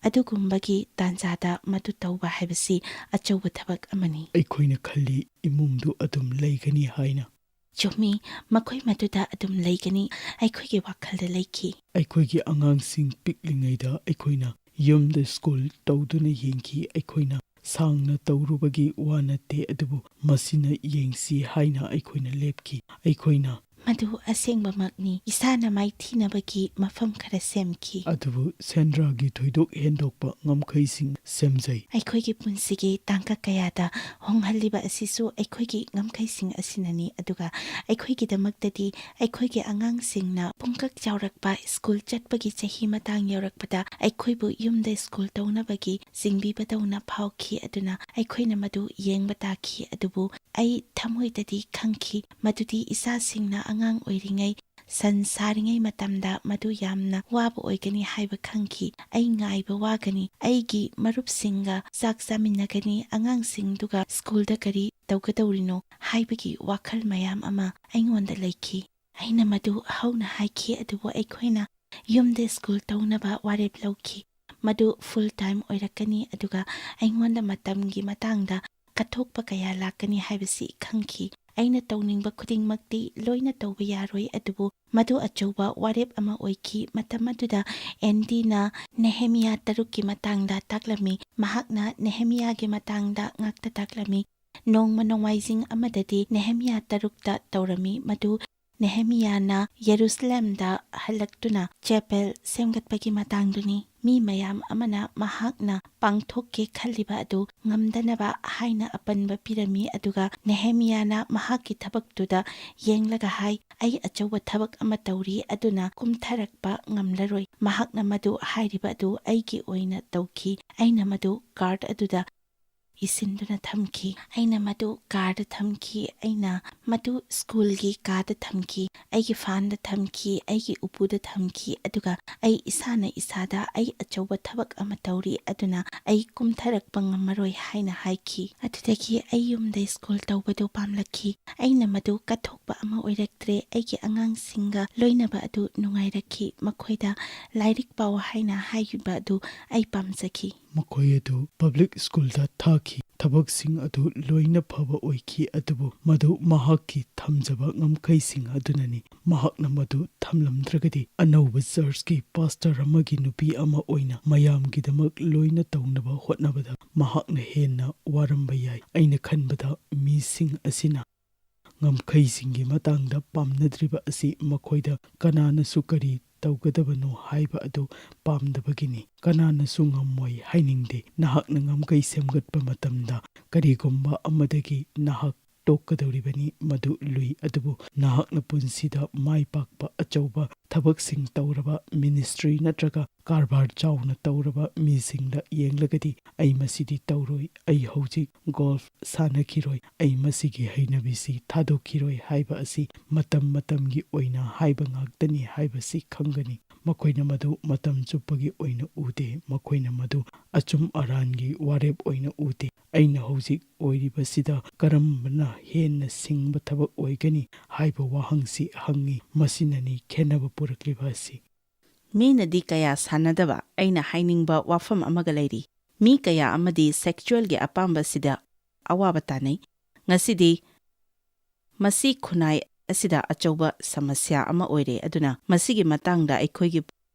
ꯑꯗꯨꯒꯨꯝꯕꯒꯤ ꯇꯥꯟꯖꯥꯗ ꯃꯗꯨ ꯇꯧꯕ ꯍꯥꯏꯕꯁꯤ ꯑꯆꯧꯕ ꯊꯕꯛ ꯑꯃꯅꯤ꯫ ꯑꯩꯈꯣꯏꯅ ꯈꯜꯂꯤ ꯏꯃꯨꯡꯗꯨ ꯑꯗꯨꯝ ꯂꯩꯒꯅꯤ ꯍꯥꯏꯅ꯫ ꯆꯨꯝꯃꯤ, ꯃꯈꯣꯏ ꯃꯗꯨꯗ ꯑꯗꯨꯝ ꯂꯩꯒꯅꯤ, ꯑꯩꯈꯣꯏꯒꯤ ꯋꯥꯈꯜꯗ ꯂꯩꯈꯤ꯫ ꯑꯩꯈꯣꯏꯒꯤ ꯑꯉꯥꯡꯁꯤꯡ ꯄꯤꯛꯂꯤꯉꯩꯗ ꯑꯩꯈꯣꯏꯅ ꯌꯨꯝꯗ ꯁ꯭ꯀꯨꯜ ꯇꯧꯗꯨꯅ ꯌꯦꯡꯈꯤ꯫ ꯑꯩꯈꯣꯏꯅ ꯁꯥꯡꯅ ꯇꯧꯔꯨꯕꯒꯤ ꯋꯥ ꯅꯠꯇꯦ, ꯑꯗꯨꯕꯨ ꯃꯁꯤꯅ ꯌꯦꯡꯁꯤ ꯍꯥꯏꯅ ꯑꯩꯈꯣꯏꯅ ꯂꯦꯞꯈꯤ꯫ ꯑꯩꯈꯣꯏꯅ ꯃꯗꯨ ꯑꯁꯦꯡꯕꯃꯛꯅꯤ꯫ ꯏꯁꯥꯅ ꯃꯥꯏꯊꯤꯅꯕꯒꯤ ꯃꯐꯝ ꯈꯔ ꯁꯦꯝꯈꯤ꯫ ꯑꯗꯨꯕꯨ ꯁꯦꯟꯗ꯭ꯔꯥꯒꯤ ꯊꯣꯏꯗꯣꯛ ꯍꯦꯟꯗꯣꯛꯄ ꯉꯝꯈꯩꯁꯤꯡ ꯁꯦꯝꯖꯩ꯫ ꯑꯩꯈꯣꯏꯒꯤ ꯄꯨꯟꯁꯤꯒꯤ ꯇꯥꯡꯀꯛ ꯀꯌꯥꯗ ꯍꯣꯡꯍꯜꯂꯤꯕ ꯑꯁꯤꯁꯨ ꯑꯩꯈꯣꯏꯒꯤ ꯉꯝꯈꯩꯁꯤꯡ ꯑꯁꯤꯅꯅꯤ, ꯑꯗꯨꯒ ꯑꯩꯈꯣꯏꯒꯤꯗꯃꯛꯇꯗꯤ ꯑꯩꯈꯣꯏꯒꯤ ꯑꯉꯥꯡꯁꯤꯡꯅ ꯄꯨꯡꯀꯛ ꯆꯥꯎꯔꯛꯄ, ꯁ꯭ꯀꯨꯜ ꯆꯠꯄꯒꯤ ꯆꯍꯤ ꯃꯇꯥꯡ ꯌꯧꯔꯛꯄꯗ ꯑꯩꯈꯣꯏꯕꯨ ꯌꯨꯝꯗ ꯁ꯭ꯀꯨꯜ ꯇꯧꯅꯕꯒꯤ ꯆꯤꯡꯕꯤꯕꯗꯧꯅ ꯐꯥꯎꯈꯤ꯫ ꯑꯗꯨꯅ ꯑꯩꯈꯣꯏꯅ ꯃꯗꯨ ꯌꯦꯡꯕ ꯇꯥꯈꯤ꯫ ꯑꯗꯨꯕꯨ ꯑꯩ ꯊꯃꯣꯏꯗꯗꯤ ꯈꯪꯈꯤ ꯃꯗꯨꯗꯤ ꯏꯆꯥꯁꯤꯡꯅ ꯑꯉꯥꯡ ꯑꯣꯏꯔꯤꯉꯩ, ꯁꯟ ꯁꯥꯔꯤꯉꯩ ꯃꯇꯝꯗ ꯃꯗꯨ ꯌꯥꯝꯅ ꯋꯥꯕ ꯑꯣꯏꯒꯅꯤ ꯍꯥꯏꯕ ꯈꯪꯈꯤ꯫ ꯑꯩ ꯉꯥꯏꯕ ꯋꯥꯒꯅꯤ, ꯑꯩꯒꯤ ꯃꯔꯨꯞꯁꯤꯡꯒ ꯆꯥꯛ ꯆꯥꯃꯤꯟꯅꯒꯅꯤ, ꯑꯉꯥꯡꯁꯤꯡꯗꯨꯒ ꯁ꯭ꯀꯨꯜꯗ ꯀꯔꯤ ꯇꯧꯒꯗꯧꯔꯤꯅꯣ ꯍꯥꯏꯕꯒꯤ ꯋꯥꯈꯜ ꯃꯌꯥꯝ ꯑꯃ ꯑꯩꯉꯣꯟꯗ ꯂꯩꯈꯤ꯫ ꯑꯩꯅ ꯃꯗꯨ ꯍꯧꯅ ꯍꯥꯏꯈꯤ, ꯑꯗꯨꯕꯨ ꯑꯩꯈꯣꯏꯅ ꯌꯨꯝꯗ ꯁ꯭ꯀꯨꯜ ꯇꯧꯅꯕ ꯋꯥꯔꯦꯞ ꯂꯧꯈꯤ꯫ ꯃꯗꯨ ꯐꯨꯜ ꯇꯥꯏꯝ ꯑꯣꯏꯔꯛꯀꯅꯤ, ꯑꯗꯨꯒ ꯑꯩꯉꯣꯟꯗ ꯃꯇꯝꯒꯤ ꯃꯇꯥꯡꯗ ꯀꯠꯊꯣꯛꯄ ꯀꯌꯥ ꯂꯥꯛꯀꯅꯤ ꯍꯥꯏꯕꯁꯤ ꯈꯪꯈꯤ꯫ ꯑꯩꯅ ꯇꯧꯅꯤꯡꯕ ꯈꯨꯗꯤꯡꯃꯛꯇꯤ ꯂꯣꯏꯅ ꯇꯧꯕ ꯌꯥꯔꯣꯏ, ꯑꯗꯨꯕꯨ ꯃꯗꯨ ꯑꯆꯧꯕ ꯋꯥꯔꯦꯞ ꯑꯃ ꯑꯣꯏꯈꯤ꯫ ꯃꯇꯝ ꯑꯗꯨꯗ ꯑꯦꯟꯗꯤꯅ ꯅꯦꯍꯦꯃꯤꯌꯥ ꯇꯔꯨꯛꯀꯤ ꯃꯇꯥꯡꯗ ꯇꯥꯛꯂꯝꯃꯤ꯫ ꯃꯍꯥꯛꯅ ꯅꯦꯍꯦꯃꯤꯌꯥꯒꯤ ꯃꯇꯥꯡꯗ ꯉꯥꯛꯇ ꯇꯥꯛꯂꯝꯃꯤ꯫ ꯅꯣꯡꯃ ꯅꯣꯡꯃꯥꯏꯖꯤꯡ ꯑꯃꯗꯗꯤ ꯅꯦꯍꯦꯃꯤꯌꯥ ꯇꯔꯨꯛꯇ ꯇꯧꯔꯝꯃꯤ꯫ ꯃꯗꯨ ꯅꯦꯍꯦꯃꯤꯌꯥꯅ ꯌꯦꯔꯨꯁꯂꯦꯝꯗ ꯍꯜꯂꯛꯇꯨꯅ ꯆꯦꯄꯦꯜ ꯁꯦꯝꯒꯠꯄꯒꯤ ꯃꯇꯥꯡꯗꯨꯅꯤ꯫ ꯃꯤ ꯃꯌꯥꯝ ꯑꯃꯅ ꯃꯍꯥꯛꯅ ꯄꯥꯡꯊꯣꯛꯀꯦ ꯈꯜꯂꯤꯕ ꯑꯗꯨ ꯉꯝꯗꯅꯕ ꯍꯥꯏꯅ ꯑꯄꯟꯕ ꯄꯤꯔꯝꯃꯤ, ꯑꯗꯨꯒ ꯅꯦꯍꯦꯃꯤꯌꯥꯅ ꯃꯍꯥꯛꯀꯤ ꯊꯕꯛꯇꯨꯗ ꯌꯦꯡꯂꯒ ꯍꯥꯏ, "ꯑꯩ ꯑꯆꯧꯕ ꯊꯕꯛ ꯑꯃ ꯇꯧꯔꯤ, ꯑꯗꯨꯅ ꯀꯨꯝꯊꯔꯛꯄ ꯉꯝꯂꯔꯣꯏ꯫" ꯃꯍꯥꯛꯅ ꯃꯗꯨ ꯍꯥꯏꯔꯤꯕ ꯑꯗꯨ ꯑꯩꯒꯤ ꯑꯣꯏꯅ ꯇꯧꯈꯤ꯫ ꯑꯩꯅ ꯃꯗꯨ ꯀꯥꯔꯠ ꯑꯗꯨꯗ ꯏꯁꯤꯟꯗꯨꯅ ꯊꯝꯈꯤ꯫ ꯑꯩꯅ ꯃꯗꯨ ꯀꯥꯔꯗ ꯊꯝꯈꯤ꯫ ꯑꯩꯅ ꯃꯗꯨ ꯁ꯭ꯀꯨꯜꯒꯤ ꯀꯥꯗ ꯊꯝꯈꯤ꯫ ꯑꯩꯒꯤ ꯐꯥꯟꯗ ꯊꯝꯈꯤ꯫ ꯑꯩꯒꯤ ꯎꯄꯨꯗ ꯊꯝꯈꯤ꯫ ꯑꯗꯨꯒ ꯑꯩ ꯏꯁꯥꯅ ꯏꯁꯥꯗ, "ꯑꯩ ꯑꯆꯧꯕ ꯊꯕꯛ ꯑꯃ ꯇꯧꯔꯤ, ꯑꯗꯨꯅ ꯑꯩ ꯀꯨꯝꯊꯔꯛꯄ ꯉꯝꯃꯔꯣꯏ," ꯍꯥꯏꯅ ꯍꯥꯏꯈꯤ꯫ ꯑꯗꯨꯗꯒꯤ ꯑꯩ ꯌꯨꯝꯗ ꯁ꯭ꯀꯨꯜ ꯇꯧꯕꯗꯨ ꯄꯥꯝꯂꯛꯈꯤ꯫ ꯑꯩꯅ ꯃꯗꯨ ꯀꯠꯊꯣꯛꯄ ꯑꯃ ꯑꯣꯏꯔꯛꯇ꯭ꯔꯦ꯫ ꯑꯩꯒꯤ ꯑꯉꯥꯡꯁꯤꯡꯒ ꯂꯣꯏꯅꯕ ꯑꯗꯨ ꯅꯨꯡꯉꯥꯏꯔꯛꯈꯤ꯫ ꯃꯈꯣꯏꯗ ꯂꯥꯏꯔꯤꯛ ꯄꯥꯎ ꯍꯥꯏꯅ ꯍꯥꯏꯈꯤꯕ ꯑꯗꯨ ꯑꯩ ꯄꯥꯝꯖꯈꯤ꯫ ꯃꯈꯣꯏ ꯑꯗꯨ ꯄꯕ꯭ꯂꯤꯛ ꯁ꯭ꯀꯨꯜꯗ ꯊꯥꯈꯤ꯫ ꯊꯕꯛꯁꯤꯡ ꯑꯗꯨ ꯂꯣꯏꯅ ꯐꯕ ꯑꯣꯏꯈꯤ, ꯑꯗꯨꯕꯨ ꯃꯗꯨ ꯃꯍꯥꯛꯀꯤ ꯊꯝꯖꯕ ꯉꯝꯈꯩꯁꯤꯡ ꯑꯗꯨꯅꯅꯤ꯫ ꯃꯍꯥꯛꯅ ꯃꯗꯨ ꯊꯝꯂꯝꯗ꯭ꯔꯒꯗꯤ, ꯑꯅꯧꯕ ꯆꯔꯆꯀꯤ ꯄꯥꯁꯇꯔ ꯑꯃꯒꯤ ꯅꯨꯄꯤ ꯑꯃ ꯑꯣꯏꯅ ꯃꯌꯥꯝꯒꯤꯗꯃꯛ ꯂꯣꯏꯅ ꯇꯧꯅꯕ ꯍꯣꯠꯅꯕꯗ ꯃꯍꯥꯛꯅ ꯍꯦꯟꯅ ꯋꯥꯔꯝꯕ ꯌꯥꯏ꯫ ꯑꯩꯅ ꯈꯟꯕꯗ ꯃꯤꯁꯤꯡ ꯑꯁꯤꯅ ꯉꯝꯈꯩꯁꯤꯡꯒꯤ ꯃꯇꯥꯡꯗ ꯄꯥꯝꯅꯗ꯭ꯔꯤꯕ ꯑꯁꯤ ꯃꯈꯣꯏꯗ ꯀꯅꯥꯅꯁꯨ ꯀꯔꯤ ꯇꯧꯒꯗꯕꯅꯣ ꯍꯥꯏꯕ ꯑꯗꯨ ꯄꯥꯝꯗꯕꯒꯤꯅꯤ꯫ ꯀꯅꯥꯅꯁꯨ ꯉꯝꯃꯣꯏ ꯍꯥꯏꯅꯤꯡꯗꯦ꯫ ꯅꯍꯥꯛꯅ ꯉꯝꯈꯩ ꯁꯦꯝꯒꯠꯄ ꯃꯇꯝꯗ ꯀꯔꯤꯒꯨꯝꯕ ꯑꯃꯗꯒꯤ ꯅꯍꯥꯛ ꯇꯣꯛꯀꯗꯧꯔꯤꯕꯅꯤ, ꯃꯗꯨ ꯂꯨꯏ꯫ ꯑꯗꯨꯕꯨ ꯅꯍꯥꯛꯅ ꯄꯨꯟꯁꯤꯗ ꯃꯥꯏ ꯄꯥꯛꯄ ꯑꯆꯧꯕ ꯊꯕꯛꯁꯤꯡ ꯇꯧꯔꯕ, ꯃꯤꯅꯤꯁꯇ꯭ꯔꯤ ꯅꯠꯇ꯭ꯔꯒ ꯀꯔꯕꯥꯔ ꯆꯥꯎꯅ ꯇꯧꯔꯕ ꯃꯤꯁꯤꯡꯗ ꯌꯦꯡꯂꯒꯗꯤ, "ꯑꯩ ꯃꯁꯤꯗꯤ ꯇꯧꯔꯣꯏ, ꯑꯩ ꯍꯧꯖꯤꯛ ꯒꯣꯜꯐ ꯁꯥꯟꯅꯈꯤꯔꯣꯏ, ꯑꯩ ꯃꯁꯤꯒꯤ ꯍꯩꯅꯕꯤꯁꯤ ꯊꯥꯗꯣꯛꯈꯤꯔꯣꯏ" ꯍꯥꯏꯕ ꯑꯁꯤ ꯃꯇꯝ ꯃꯇꯝꯒꯤ ꯑꯣꯏꯅ ꯍꯥꯏꯕ ꯉꯥꯛꯇꯅꯤ ꯍꯥꯏꯕꯁꯤ ꯈꯪꯒꯅꯤ꯫ ꯃꯈꯣꯏꯅ ꯃꯗꯨ ꯃꯇꯝ ꯆꯨꯞꯄꯒꯤ ꯑꯣꯏꯅ ꯎꯗꯦ꯫ ꯃꯈꯣꯏꯅ ꯃꯗꯨ ꯑꯆꯨꯝ ꯑꯔꯥꯟꯒꯤ ꯋꯥꯔꯦꯞ ꯑꯣꯏꯅ ꯎꯗꯦ꯫ "ꯑꯩꯅ ꯍꯧꯖꯤꯛ ꯑꯣꯏꯔꯤꯕꯁꯤꯗ ꯀꯔꯝꯕꯅ ꯍꯦꯟꯅ ꯁꯤꯡꯕ ꯊꯕꯛ ꯑꯣꯏꯒꯅꯤ?" ꯍꯥꯏꯕ ꯋꯥꯍꯪꯁꯤ ꯍꯪꯉꯤ꯫ ꯃꯁꯤꯅꯅꯤ ꯈꯦꯟꯅꯕ ꯄꯨꯔꯛꯂꯤꯕ ꯑꯁꯤ꯫ ꯃꯤꯅꯗꯤ ꯀꯌꯥ ꯁꯥꯟꯅꯗꯕ ꯑꯩꯅ ꯍꯥꯏꯅꯤꯡꯕ ꯋꯥꯐꯝ ꯑꯃꯒ ꯂꯩꯔꯤ꯫ ꯃꯤ ꯀꯌꯥ ꯑꯃꯗꯤ ꯁꯦꯛꯆꯨꯑꯦꯜꯒꯤ ꯑꯄꯥꯝꯕꯁꯤꯗ ꯑꯋꯥꯕ ꯇꯥꯅꯩ꯫ ꯉꯁꯤꯗꯤ ꯃꯁꯤ ꯈꯨꯟꯅꯥꯏ ꯑꯁꯤꯗ ꯑꯆꯧꯕ ꯁꯃꯁ꯭ꯌꯥ ꯑꯃ ꯑꯣꯏꯔꯦ, ꯑꯗꯨꯅ ꯃꯁꯤꯒꯤ ꯃꯇꯥꯡꯗ ꯑꯩꯈꯣꯏꯒꯤ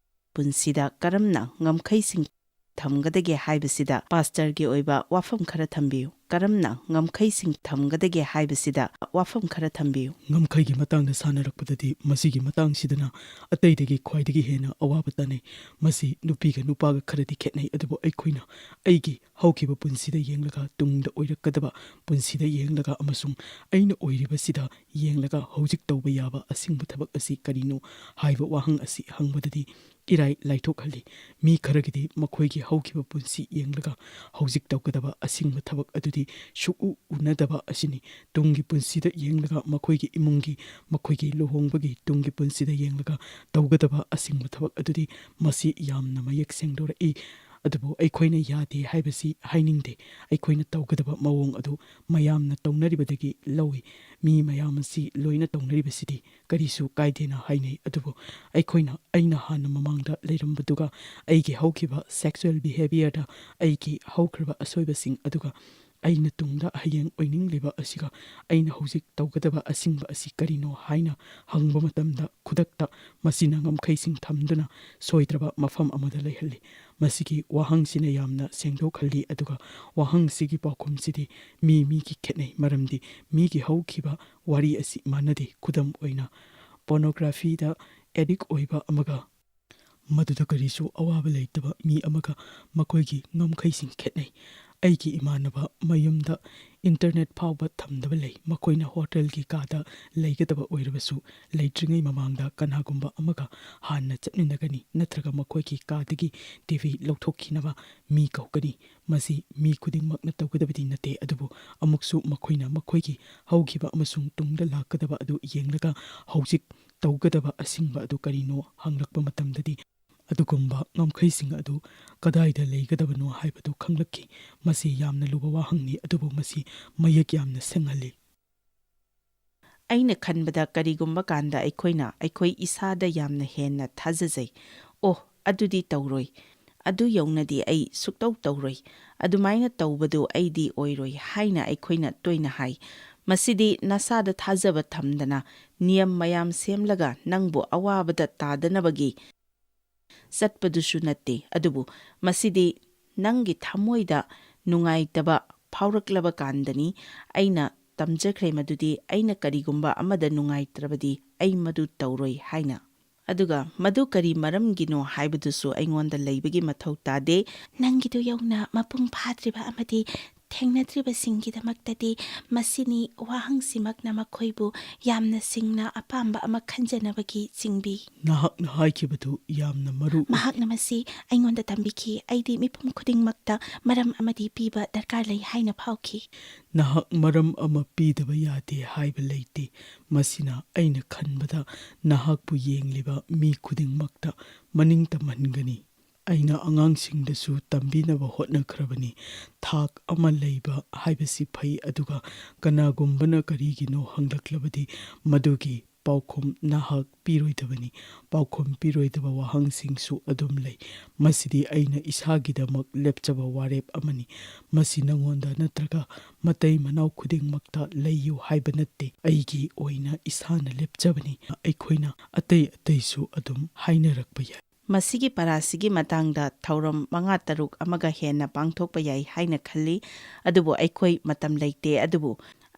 ꯄꯨꯟꯁꯤꯗ ꯀꯔꯝꯅ ꯉꯝꯈꯩꯁꯤꯡ ꯊꯝꯒꯗꯒꯦ ꯍꯥꯏꯕꯁꯤꯗ ꯄꯥꯁꯇꯔꯒꯤ ꯑꯣꯏꯕ ꯋꯥꯐꯝ ꯈꯔ ꯊꯝꯕꯤꯌꯨ꯫ ꯀꯔꯝꯅ ꯉꯝꯈꯩꯁꯤꯡ ꯊꯝꯒꯗꯒꯦ ꯍꯥꯏꯕꯁꯤꯗ ꯋꯥꯐꯝ ꯈꯔ ꯊꯝꯕꯤꯌꯨ꯫ ꯉꯝꯈꯩꯒꯤ ꯃꯇꯥꯡꯗ ꯁꯥꯟꯅꯔꯛꯄꯗꯗꯤ, ꯃꯁꯤꯒꯤ ꯃꯇꯥꯡꯁꯤꯗꯅ ꯑꯇꯩꯗꯒꯤ ꯈ꯭ꯋꯥꯏꯗꯒꯤ ꯍꯦꯟꯅ ꯑꯋꯥꯕ ꯇꯥꯅꯩ꯫ ꯃꯁꯤ ꯅꯨꯄꯤꯒ ꯅꯨꯄꯥꯒ ꯈꯔꯗꯤ ꯈꯦꯠꯅꯩ, ꯑꯗꯨꯕꯨ ꯑꯩꯈꯣꯏꯅ ꯑꯩꯒꯤ ꯍꯧꯈꯤꯕ ꯄꯨꯟꯁꯤꯗ ꯌꯦꯡꯂꯒ, ꯇꯨꯡꯗ ꯑꯣꯏꯔꯛꯀꯗꯕ ꯄꯨꯟꯁꯤꯗ ꯌꯦꯡꯂꯒ ꯑꯃꯁꯨꯡ ꯑꯩꯅ ꯑꯣꯏꯔꯤꯕꯁꯤꯗ ꯌꯦꯡꯂꯒ ꯍꯧꯖꯤꯛ ꯇꯧꯕ ꯌꯥꯕ ꯑꯁꯤꯡꯕ ꯊꯕꯛ ꯑꯁꯤ ꯀꯔꯤꯅꯣ ꯍꯥꯏꯕ ꯋꯥꯍꯪ ꯑꯁꯤ ꯍꯪꯕꯗꯗꯤ ꯏꯔꯥꯏ ꯂꯥꯏꯊꯣꯛꯍꯜꯂꯤ꯫ ꯃꯤ ꯈꯔꯒꯤꯗꯤ ꯃꯈꯣꯏꯒꯤ ꯍꯧꯈꯤꯕ ꯄꯨꯟꯁꯤ ꯌꯦꯡꯂꯒ ꯍꯧꯖꯤꯛ ꯇꯧꯒꯗꯕ ꯑꯁꯤꯡꯕ ꯊꯕꯛ ꯑꯗꯨꯗꯤ ꯁꯨꯛꯎ ꯎꯅꯗꯕ ꯑꯁꯤꯅꯤ꯫ ꯇꯨꯡꯒꯤ ꯄꯨꯟꯁꯤꯗ ꯌꯦꯡꯂꯒ, ꯃꯈꯣꯏꯒꯤ ꯏꯃꯨꯡꯒꯤ, ꯃꯈꯣꯏꯒꯤ ꯂꯨꯍꯣꯡꯕꯒꯤ ꯇꯨꯡꯒꯤ ꯄꯨꯟꯁꯤꯗ ꯌꯦꯡꯂꯒ ꯇꯧꯒꯗꯕ ꯑꯁꯤꯡꯕ ꯊꯕꯛ ꯑꯗꯨꯗꯤ ꯃꯁꯤ ꯌꯥꯝꯅ ꯃꯌꯦꯛ ꯁꯦꯡꯗꯣꯔꯛꯏ꯫ ꯑꯗꯨꯕꯨ ꯑꯩꯈꯣꯏꯅ ꯌꯥꯗꯦ ꯍꯥꯏꯕꯁꯤ ꯍꯥꯏꯅꯤꯡꯗꯦ꯫ ꯑꯩꯈꯣꯏꯅ ꯇꯧꯒꯗꯕ ꯃꯑꯣꯡ ꯑꯗꯨ ꯃꯌꯥꯝꯅ ꯇꯧꯅꯔꯤꯕꯗꯒꯤ ꯂꯧꯏ꯫ ꯃꯤ ꯃꯌꯥꯝ ꯑꯁꯤ ꯂꯣꯏꯅ ꯇꯧꯅꯔꯤꯕꯁꯤꯗꯤ ꯀꯔꯤꯁꯨ ꯀꯥꯏꯗꯦꯅ ꯍꯥꯏꯅꯩ꯫ ꯑꯗꯨꯕꯨ ꯑꯩꯈꯣꯏꯅ, ꯑꯩꯅ ꯍꯥꯟꯅ ꯃꯃꯥꯡꯗ ꯂꯩꯔꯝꯕꯗꯨꯒ ꯑꯩꯒꯤ ꯍꯧꯈꯤꯕ sexual behaviorꯗ ꯑꯩꯒꯤ ꯍꯧꯈ꯭ꯔꯕ ꯑꯁꯣꯏꯕꯁꯤꯡ ꯑꯗꯨꯒ ꯑꯩꯅ ꯇꯨꯡꯗ ꯍꯌꯦꯡ ꯑꯣꯏꯅꯤꯡꯂꯤꯕ ꯑꯁꯤꯒ ꯑꯩꯅ ꯍꯧꯖꯤꯛ ꯇꯧꯒꯗꯕ ꯑꯁꯤꯡꯕ ꯑꯁꯤ ꯀꯔꯤꯅꯣ ꯍꯥꯏꯅ ꯍꯪꯕ ꯃꯇꯝꯗ, ꯈꯨꯗꯛꯇ ꯃꯁꯤꯅ ꯉꯝꯈꯩꯁꯤꯡ ꯊꯝꯗꯨꯅ ꯁꯣꯏꯗ꯭ꯔꯕ ꯃꯐꯝ ꯑꯃꯗ ꯂꯩꯍꯜꯂꯤ꯫ ꯃꯁꯤꯒꯤ ꯋꯥꯍꯪꯁꯤꯅ ꯌꯥꯝꯅ ꯁꯦꯡꯗꯣꯛꯍꯜꯂꯤ, ꯑꯗꯨꯒ ꯋꯥꯍꯪꯁꯤꯒꯤ ꯄꯥꯎꯈꯨꯝꯁꯤꯗꯤ ꯃꯤ ꯃꯤꯒꯤ ꯈꯦꯠꯅꯩ, ꯃꯔꯝꯗꯤ ꯃꯤꯒꯤ ꯍꯧꯈꯤꯕ ꯋꯥꯔꯤ ꯑꯁꯤ ꯃꯥꯟꯅꯗꯦ꯫ ꯈꯨꯗꯝ ꯑꯣꯏꯅ, pornographyꯗ addict ꯑꯣꯏꯕ ꯑꯃꯒ ꯃꯗꯨꯗ ꯀꯔꯤꯁꯨ ꯑꯋꯥꯕ ꯂꯩꯇꯕ ꯃꯤ ꯑꯃꯒ ꯃꯈꯣꯏꯒꯤ ꯉꯝꯈꯩꯁꯤꯡ ꯈꯦꯠꯅꯩ꯫ ꯑꯩꯒꯤ ꯏꯃꯥꯟꯅꯕ ꯃꯌꯨꯝꯗ internet ꯐꯥꯎꯕ ꯊꯝꯗꯕ ꯂꯩ꯫ ꯃꯈꯣꯏꯅ hotelꯒꯤ ꯀꯥꯗ ꯂꯩꯒꯗꯕ ꯑꯣꯏꯔꯕꯁꯨ, ꯂꯩꯇ꯭ꯔꯤꯉꯩ ꯃꯃꯥꯡꯗ ꯀꯅꯥꯒꯨꯝꯕ ꯑꯃꯒ ꯍꯥꯟꯅ ꯆꯠꯃꯤꯟꯅꯒꯅꯤ, ꯅꯠꯇ꯭ꯔꯒ ꯃꯈꯣꯏꯒꯤ ꯀꯥꯗꯒꯤ TV ꯂꯧꯊꯣꯛꯈꯤꯅꯕ ꯃꯤ ꯀꯧꯒꯅꯤ꯫ ꯃꯁꯤ ꯃꯤ ꯈꯨꯗꯤꯡꯃꯛꯅ ꯇꯧꯒꯗꯕꯗꯤ ꯅꯠꯇꯦ, ꯑꯗꯨꯕꯨ ꯑꯃꯨꯛꯁꯨ ꯃꯈꯣꯏꯅ ꯃꯈꯣꯏꯒꯤ ꯍꯧꯈꯤꯕ ꯑꯃꯁꯨꯡ ꯇꯨꯡꯗ ꯂꯥꯛꯀꯗꯕ ꯑꯗꯨ ꯌꯦꯡꯂꯒ ꯍꯧꯖꯤꯛ ꯇꯧꯒꯗꯕ ꯑꯁꯤꯡꯕ ꯑꯗꯨ ꯀꯔꯤꯅꯣ ꯍꯪꯂꯛꯄ ꯃꯇꯝꯗꯗꯤ, ꯑꯗꯨꯒꯨꯝꯕ ꯉꯝꯈꯩꯁꯤꯡ ꯑꯗꯨ ꯀꯗꯥꯏꯗ ꯂꯩꯒꯗꯕꯅꯣ ꯍꯥꯏꯕꯗꯨ ꯈꯪꯂꯛꯈꯤ꯫ ꯃꯁꯤ ꯌꯥꯝꯅ ꯂꯨꯕ ꯋꯥꯍꯪꯅꯤ, ꯑꯗꯨꯕꯨ ꯃꯁꯤ ꯃꯌꯦꯛ ꯌꯥꯝꯅ ꯁꯦꯡꯍꯜꯂꯤ꯫ ꯑꯩꯅ ꯈꯟꯕꯗ, ꯀꯔꯤꯒꯨꯝꯕ ꯀꯥꯟꯗ ꯑꯩꯈꯣꯏꯅ ꯑꯩꯈꯣꯏ ꯏꯁꯥꯗ ꯌꯥꯝꯅ ꯍꯦꯟꯅ ꯊꯥꯖꯖꯩ, "ꯑꯣ, ꯑꯗꯨꯗꯤ ꯇꯧꯔꯣꯏ, ꯑꯗꯨ ꯌꯧꯅꯗꯤ ꯑꯩ ꯁꯨꯛꯇꯧ ꯇꯧꯔꯣꯏ, ꯑꯗꯨꯃꯥꯏꯅ ꯇꯧꯕꯗꯨ ꯑꯩꯗꯤ ꯑꯣꯏꯔꯣꯏ" ꯍꯥꯏꯅ ꯑꯩꯈꯣꯏꯅ ꯇꯣꯏꯅ ꯍꯥꯏ꯫ ꯃꯁꯤꯗꯤ ꯅꯁꯥꯗ ꯊꯥꯖꯕ ꯊꯝꯗꯅ ꯅꯤꯌꯝ ꯃꯌꯥꯝ ꯁꯦꯝꯂꯒ ꯅꯪꯕꯨ ꯑꯋꯥꯕꯗ ꯇꯥꯗꯅꯕꯒꯤ ꯆꯠꯄꯗꯨꯁꯨ ꯅꯠꯇꯦ, ꯑꯗꯨꯕꯨ ꯃꯁꯤꯗꯤ ꯅꯪꯒꯤ ꯊꯃꯣꯏꯗ ꯅꯨꯡꯉꯥꯏꯇꯕ ꯐꯥꯎꯔꯛꯂꯕ ꯀꯥꯟꯗꯅꯤ꯫ ꯑꯩꯅ ꯇꯝꯖꯈ꯭ꯔꯦ ꯃꯗꯨꯗꯤ ꯑꯩꯅ ꯀꯔꯤꯒꯨꯝꯕ ꯑꯃꯗ ꯅꯨꯡꯉꯥꯏꯇ꯭ꯔꯕꯗꯤ ꯑꯩ ꯃꯗꯨ ꯇꯧꯔꯣꯏ ꯍꯥꯏꯅ꯫ ꯑꯗꯨꯒ ꯃꯗꯨ ꯀꯔꯤ ꯃꯔꯝꯒꯤꯅꯣ ꯍꯥꯏꯕꯗꯨꯁꯨ ꯑꯩꯉꯣꯟꯗ ꯂꯩꯕꯒꯤ ꯃꯊꯧ ꯇꯥꯗꯦ꯫ ꯅꯪꯒꯤꯗꯨ ꯌꯧꯅ ꯃꯄꯨꯡ ꯐꯥꯗ꯭ꯔꯤꯕ ꯑꯃꯗꯤ ꯊꯦꯡꯅꯗ꯭ꯔꯤꯕꯁꯤꯡꯒꯤꯗꯃꯛꯇꯗꯤ ꯃꯁꯤꯅꯤ ꯋꯥꯍꯪꯁꯤꯃꯛꯅ ꯃꯈꯣꯏꯕꯨ ꯌꯥꯝꯅ ꯁꯤꯡꯅ ꯑꯄꯥꯝꯕ ꯑꯃ ꯈꯟꯖꯅꯕꯒꯤ ꯆꯤꯡꯕꯤ꯫ ꯅꯍꯥꯛꯅ ꯍꯥꯏꯈꯤꯕꯗꯨ ꯌꯥꯝꯅ ꯃꯔꯨ ꯑꯣꯏ꯫ ꯃꯍꯥꯛꯅ ꯃꯁꯤ ꯑꯩꯉꯣꯟꯗ ꯇꯝꯕꯤꯈꯤ꯫ ꯑꯩꯗꯤ ꯃꯤꯄꯨꯝ ꯈꯨꯗꯤꯡꯃꯛꯇ ꯃꯔꯝ ꯑꯃꯗꯤ ꯄꯤꯕ ꯗꯔꯀꯥꯔ ꯂꯩ ꯍꯥꯏꯅ ꯐꯥꯎꯈꯤ꯫ ꯅꯍꯥꯛ ꯃꯔꯝ ꯑꯃ ꯄꯤꯗꯕ ꯌꯥꯗꯦ ꯍꯥꯏꯕ ꯂꯩꯇꯦ꯫ ꯃꯁꯤꯅ ꯑꯩꯅ ꯈꯟꯕꯗ ꯅꯍꯥꯛꯄꯨ ꯌꯦꯡꯂꯤꯕ ꯃꯤ ꯈꯨꯗꯤꯡꯃꯛꯇ ꯃꯅꯤꯡ ꯇꯝꯍꯟꯒꯅꯤ꯫ ꯑꯩꯅ ꯑꯉꯥꯡꯁꯤꯡꯗꯁꯨ ꯇꯝꯕꯤꯅꯕ ꯍꯣꯠꯅꯈ꯭ꯔꯕꯅꯤ꯫ ꯊꯥꯛ ꯑꯃ ꯂꯩꯕ ꯍꯥꯏꯕꯁꯤ ꯐꯩ, ꯑꯗꯨꯒ ꯀꯅꯥꯒꯨꯝꯕꯅ ꯀꯔꯤꯒꯤꯅꯣ ꯍꯪꯂꯛꯂꯕꯗꯤ ꯃꯗꯨꯒꯤ ꯄꯥꯎꯈꯨꯝ ꯅꯍꯥꯛ ꯄꯤꯔꯣꯏꯗꯕꯅꯤ꯫ ꯄꯥꯎꯈꯨꯝ ꯄꯤꯔꯣꯏꯗꯕ ꯋꯥꯍꯪꯁꯤꯡꯁꯨ ꯑꯗꯨꯝ ꯂꯩ꯫ ꯃꯁꯤꯗꯤ ꯑꯩꯅ ꯏꯁꯥꯒꯤꯗꯃꯛ ꯂꯦꯞꯆꯕ ꯋꯥꯔꯦꯞ ꯑꯃꯅꯤ꯫ ꯃꯁꯤ ꯅꯉꯣꯟꯗ ꯅꯠꯇ꯭ꯔꯒ ꯃꯇꯩ ꯃꯅꯥꯎ ꯈꯨꯗꯤꯡꯃꯛꯇ ꯂꯩꯌꯨ ꯍꯥꯏꯕ ꯅꯠꯇꯦ꯫ ꯑꯩꯒꯤ ꯑꯣꯏꯅ ꯏꯁꯥꯅ ꯂꯦꯞꯆꯕꯅꯤ꯫ ꯑꯩꯈꯣꯏꯅ ꯑꯇꯩ ꯑꯇꯩꯁꯨ ꯑꯗꯨꯝ ꯍꯥꯏꯅꯔꯛꯄ ꯌꯥꯏ꯫ ꯃꯁꯤꯒꯤ ꯄꯔꯥꯁꯤꯒꯤ ꯃꯇꯥꯡꯗ ꯊꯧꯔꯝ ꯃꯉꯥ ꯇꯔꯨꯛ ꯑꯃꯒ ꯍꯦꯟꯅ ꯄꯥꯡꯊꯣꯛꯄ ꯌꯥꯏ ꯍꯥꯏꯅ ꯈꯜꯂꯤ, ꯑꯗꯨꯕꯨ ꯑꯩꯈꯣꯏ ꯃꯇꯝ ꯂꯩꯇꯦ꯫ ꯑꯗꯨꯕꯨ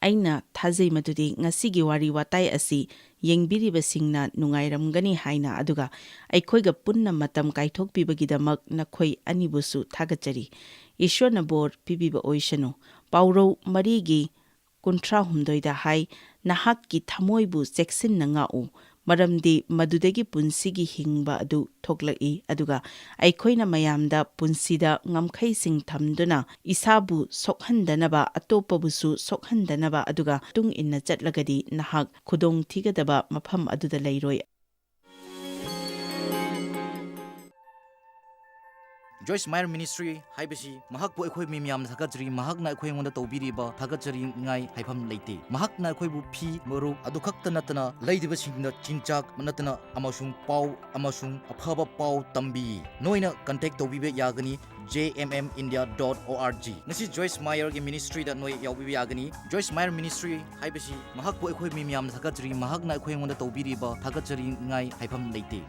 ꯑꯩꯅ ꯊꯥꯖꯩ ꯃꯗꯨꯗꯤ ꯉꯁꯤꯒꯤ ꯋꯥꯔꯤ ꯋꯥꯇꯥꯏ ꯑꯁꯤ ꯌꯦꯡꯕꯤꯔꯤꯕꯁꯤꯡꯅ ꯅꯨꯡꯉꯥꯏꯔꯝꯒꯅꯤ ꯍꯥꯏꯅ, ꯑꯗꯨꯒ ꯑꯩꯈꯣꯏꯒ ꯄꯨꯟꯅ ꯃꯇꯝ ꯀꯥꯏꯊꯣꯛꯄꯤꯕꯒꯤꯗꯃꯛ ꯅꯈꯣꯏ ꯑꯅꯤꯕꯨꯁꯨ ꯊꯥꯒꯠꯆꯔꯤ꯫ ꯏꯁꯣꯔꯅ ꯕꯣꯔ ꯄꯤꯕꯤꯕ ꯑꯣꯏꯁꯅꯨ꯫ ꯄꯥꯎꯔꯧ ꯃꯔꯤꯒꯤ ꯀꯨꯟꯊ꯭ꯔꯥ ꯍꯨꯝꯗꯣꯏꯗ ꯍꯥꯏ, "ꯅꯍꯥꯛꯀꯤ ꯊꯃꯣꯏꯕꯨ ꯆꯦꯛꯁꯤꯟꯅ ꯉꯥꯛꯎ, ꯃꯔꯝꯗꯤ ꯃꯗꯨꯗꯒꯤ ꯄꯨꯟꯁꯤꯒꯤ ꯍꯤꯡꯕ ꯑꯗꯨ ꯊꯣꯛꯂꯛꯏ"꯫ ꯑꯗꯨꯒ ꯑꯩꯈꯣꯏꯅ ꯃꯌꯥꯝꯗ ꯄꯨꯟꯁꯤꯗ ꯉꯝꯈꯩꯁꯤꯡ ꯊꯝꯗꯨꯅ ꯏꯁꯥꯕꯨ ꯁꯣꯛꯍꯟꯗꯅꯕ, ꯑꯇꯣꯞꯄꯕꯨꯁꯨ ꯁꯣꯛꯍꯟꯗꯅꯕ, ꯑꯗꯨꯒ ꯃꯇꯨꯡ ꯏꯟꯅ ꯆꯠꯂꯒꯗꯤ ꯅꯍꯥꯛ ꯈꯨꯗꯣꯡ ꯊꯤꯒꯗꯕ ꯃꯐꯝ ꯑꯗꯨꯗ ꯂꯩꯔꯣꯏ꯫ Joyce Meyer Ministry ꯍꯥꯏꯕꯁꯤ ꯃꯍꯥꯛꯄꯨ ꯑꯩꯈꯣꯏ ꯃꯤ ꯃꯌꯥꯝꯅ ꯊꯥꯒꯠꯆꯔꯤ꯫ ꯃꯍꯥꯛꯅ ꯑꯩꯈꯣꯏ ꯑꯩꯉꯣꯟꯗ ꯇꯧꯕꯤꯔꯤꯕ ꯊꯥꯒꯠꯆꯔꯤꯉꯥꯏ ꯍꯥꯏꯐꯝ ꯂꯩꯇꯦ꯫ ꯃꯍꯥꯛꯅ ꯑꯩꯈꯣꯏꯕꯨ ꯐꯤ, ꯃꯔꯨꯞ ꯑꯗꯨ ꯈꯛꯇ ꯅꯠꯇꯅ ꯂꯩꯔꯤꯕꯁꯤꯡꯗ ꯆꯤꯟꯖꯥꯛ ꯅꯠꯇꯅ ꯑꯃꯁꯨꯡ ꯄꯥꯎ ꯑꯃꯁꯨꯡ ꯑꯐꯕ ꯄꯥꯎ ꯇꯝꯕꯤ꯫ ꯅꯣꯏꯅ contact ꯇꯧꯕꯤꯕ ꯌꯥꯒꯅꯤ꯫ J M M India dot O R G꯫ ꯉꯁꯤ ꯖꯣꯏꯁ ꯃꯥꯌꯔꯒꯤ ꯃꯤꯅꯤꯁꯇ꯭ꯔꯤꯗ ꯅꯣꯏ ꯌꯥꯎꯕꯤꯕ ꯌꯥꯒꯅꯤ꯫ ꯖꯣꯏꯁ ꯃꯥꯌꯔ ꯃꯤꯅꯤꯁꯇ꯭ꯔꯤ ꯍꯥꯏꯕꯁꯤ ꯃꯍꯥꯛꯄꯨ ꯑꯩꯈꯣꯏ ꯃꯤ ꯃꯌꯥꯝꯅ ꯊꯥꯒꯠꯆꯔꯤ, ꯃꯍꯥꯛꯅ ꯑꯩꯈꯣꯏ ꯑꯩꯉꯣꯟꯗ ꯇꯧꯕꯤꯔꯤꯕ ꯊꯥꯒꯠꯆꯔꯤꯉꯥꯏ ꯍꯥꯏꯐꯝ ꯂꯩꯇꯦ꯫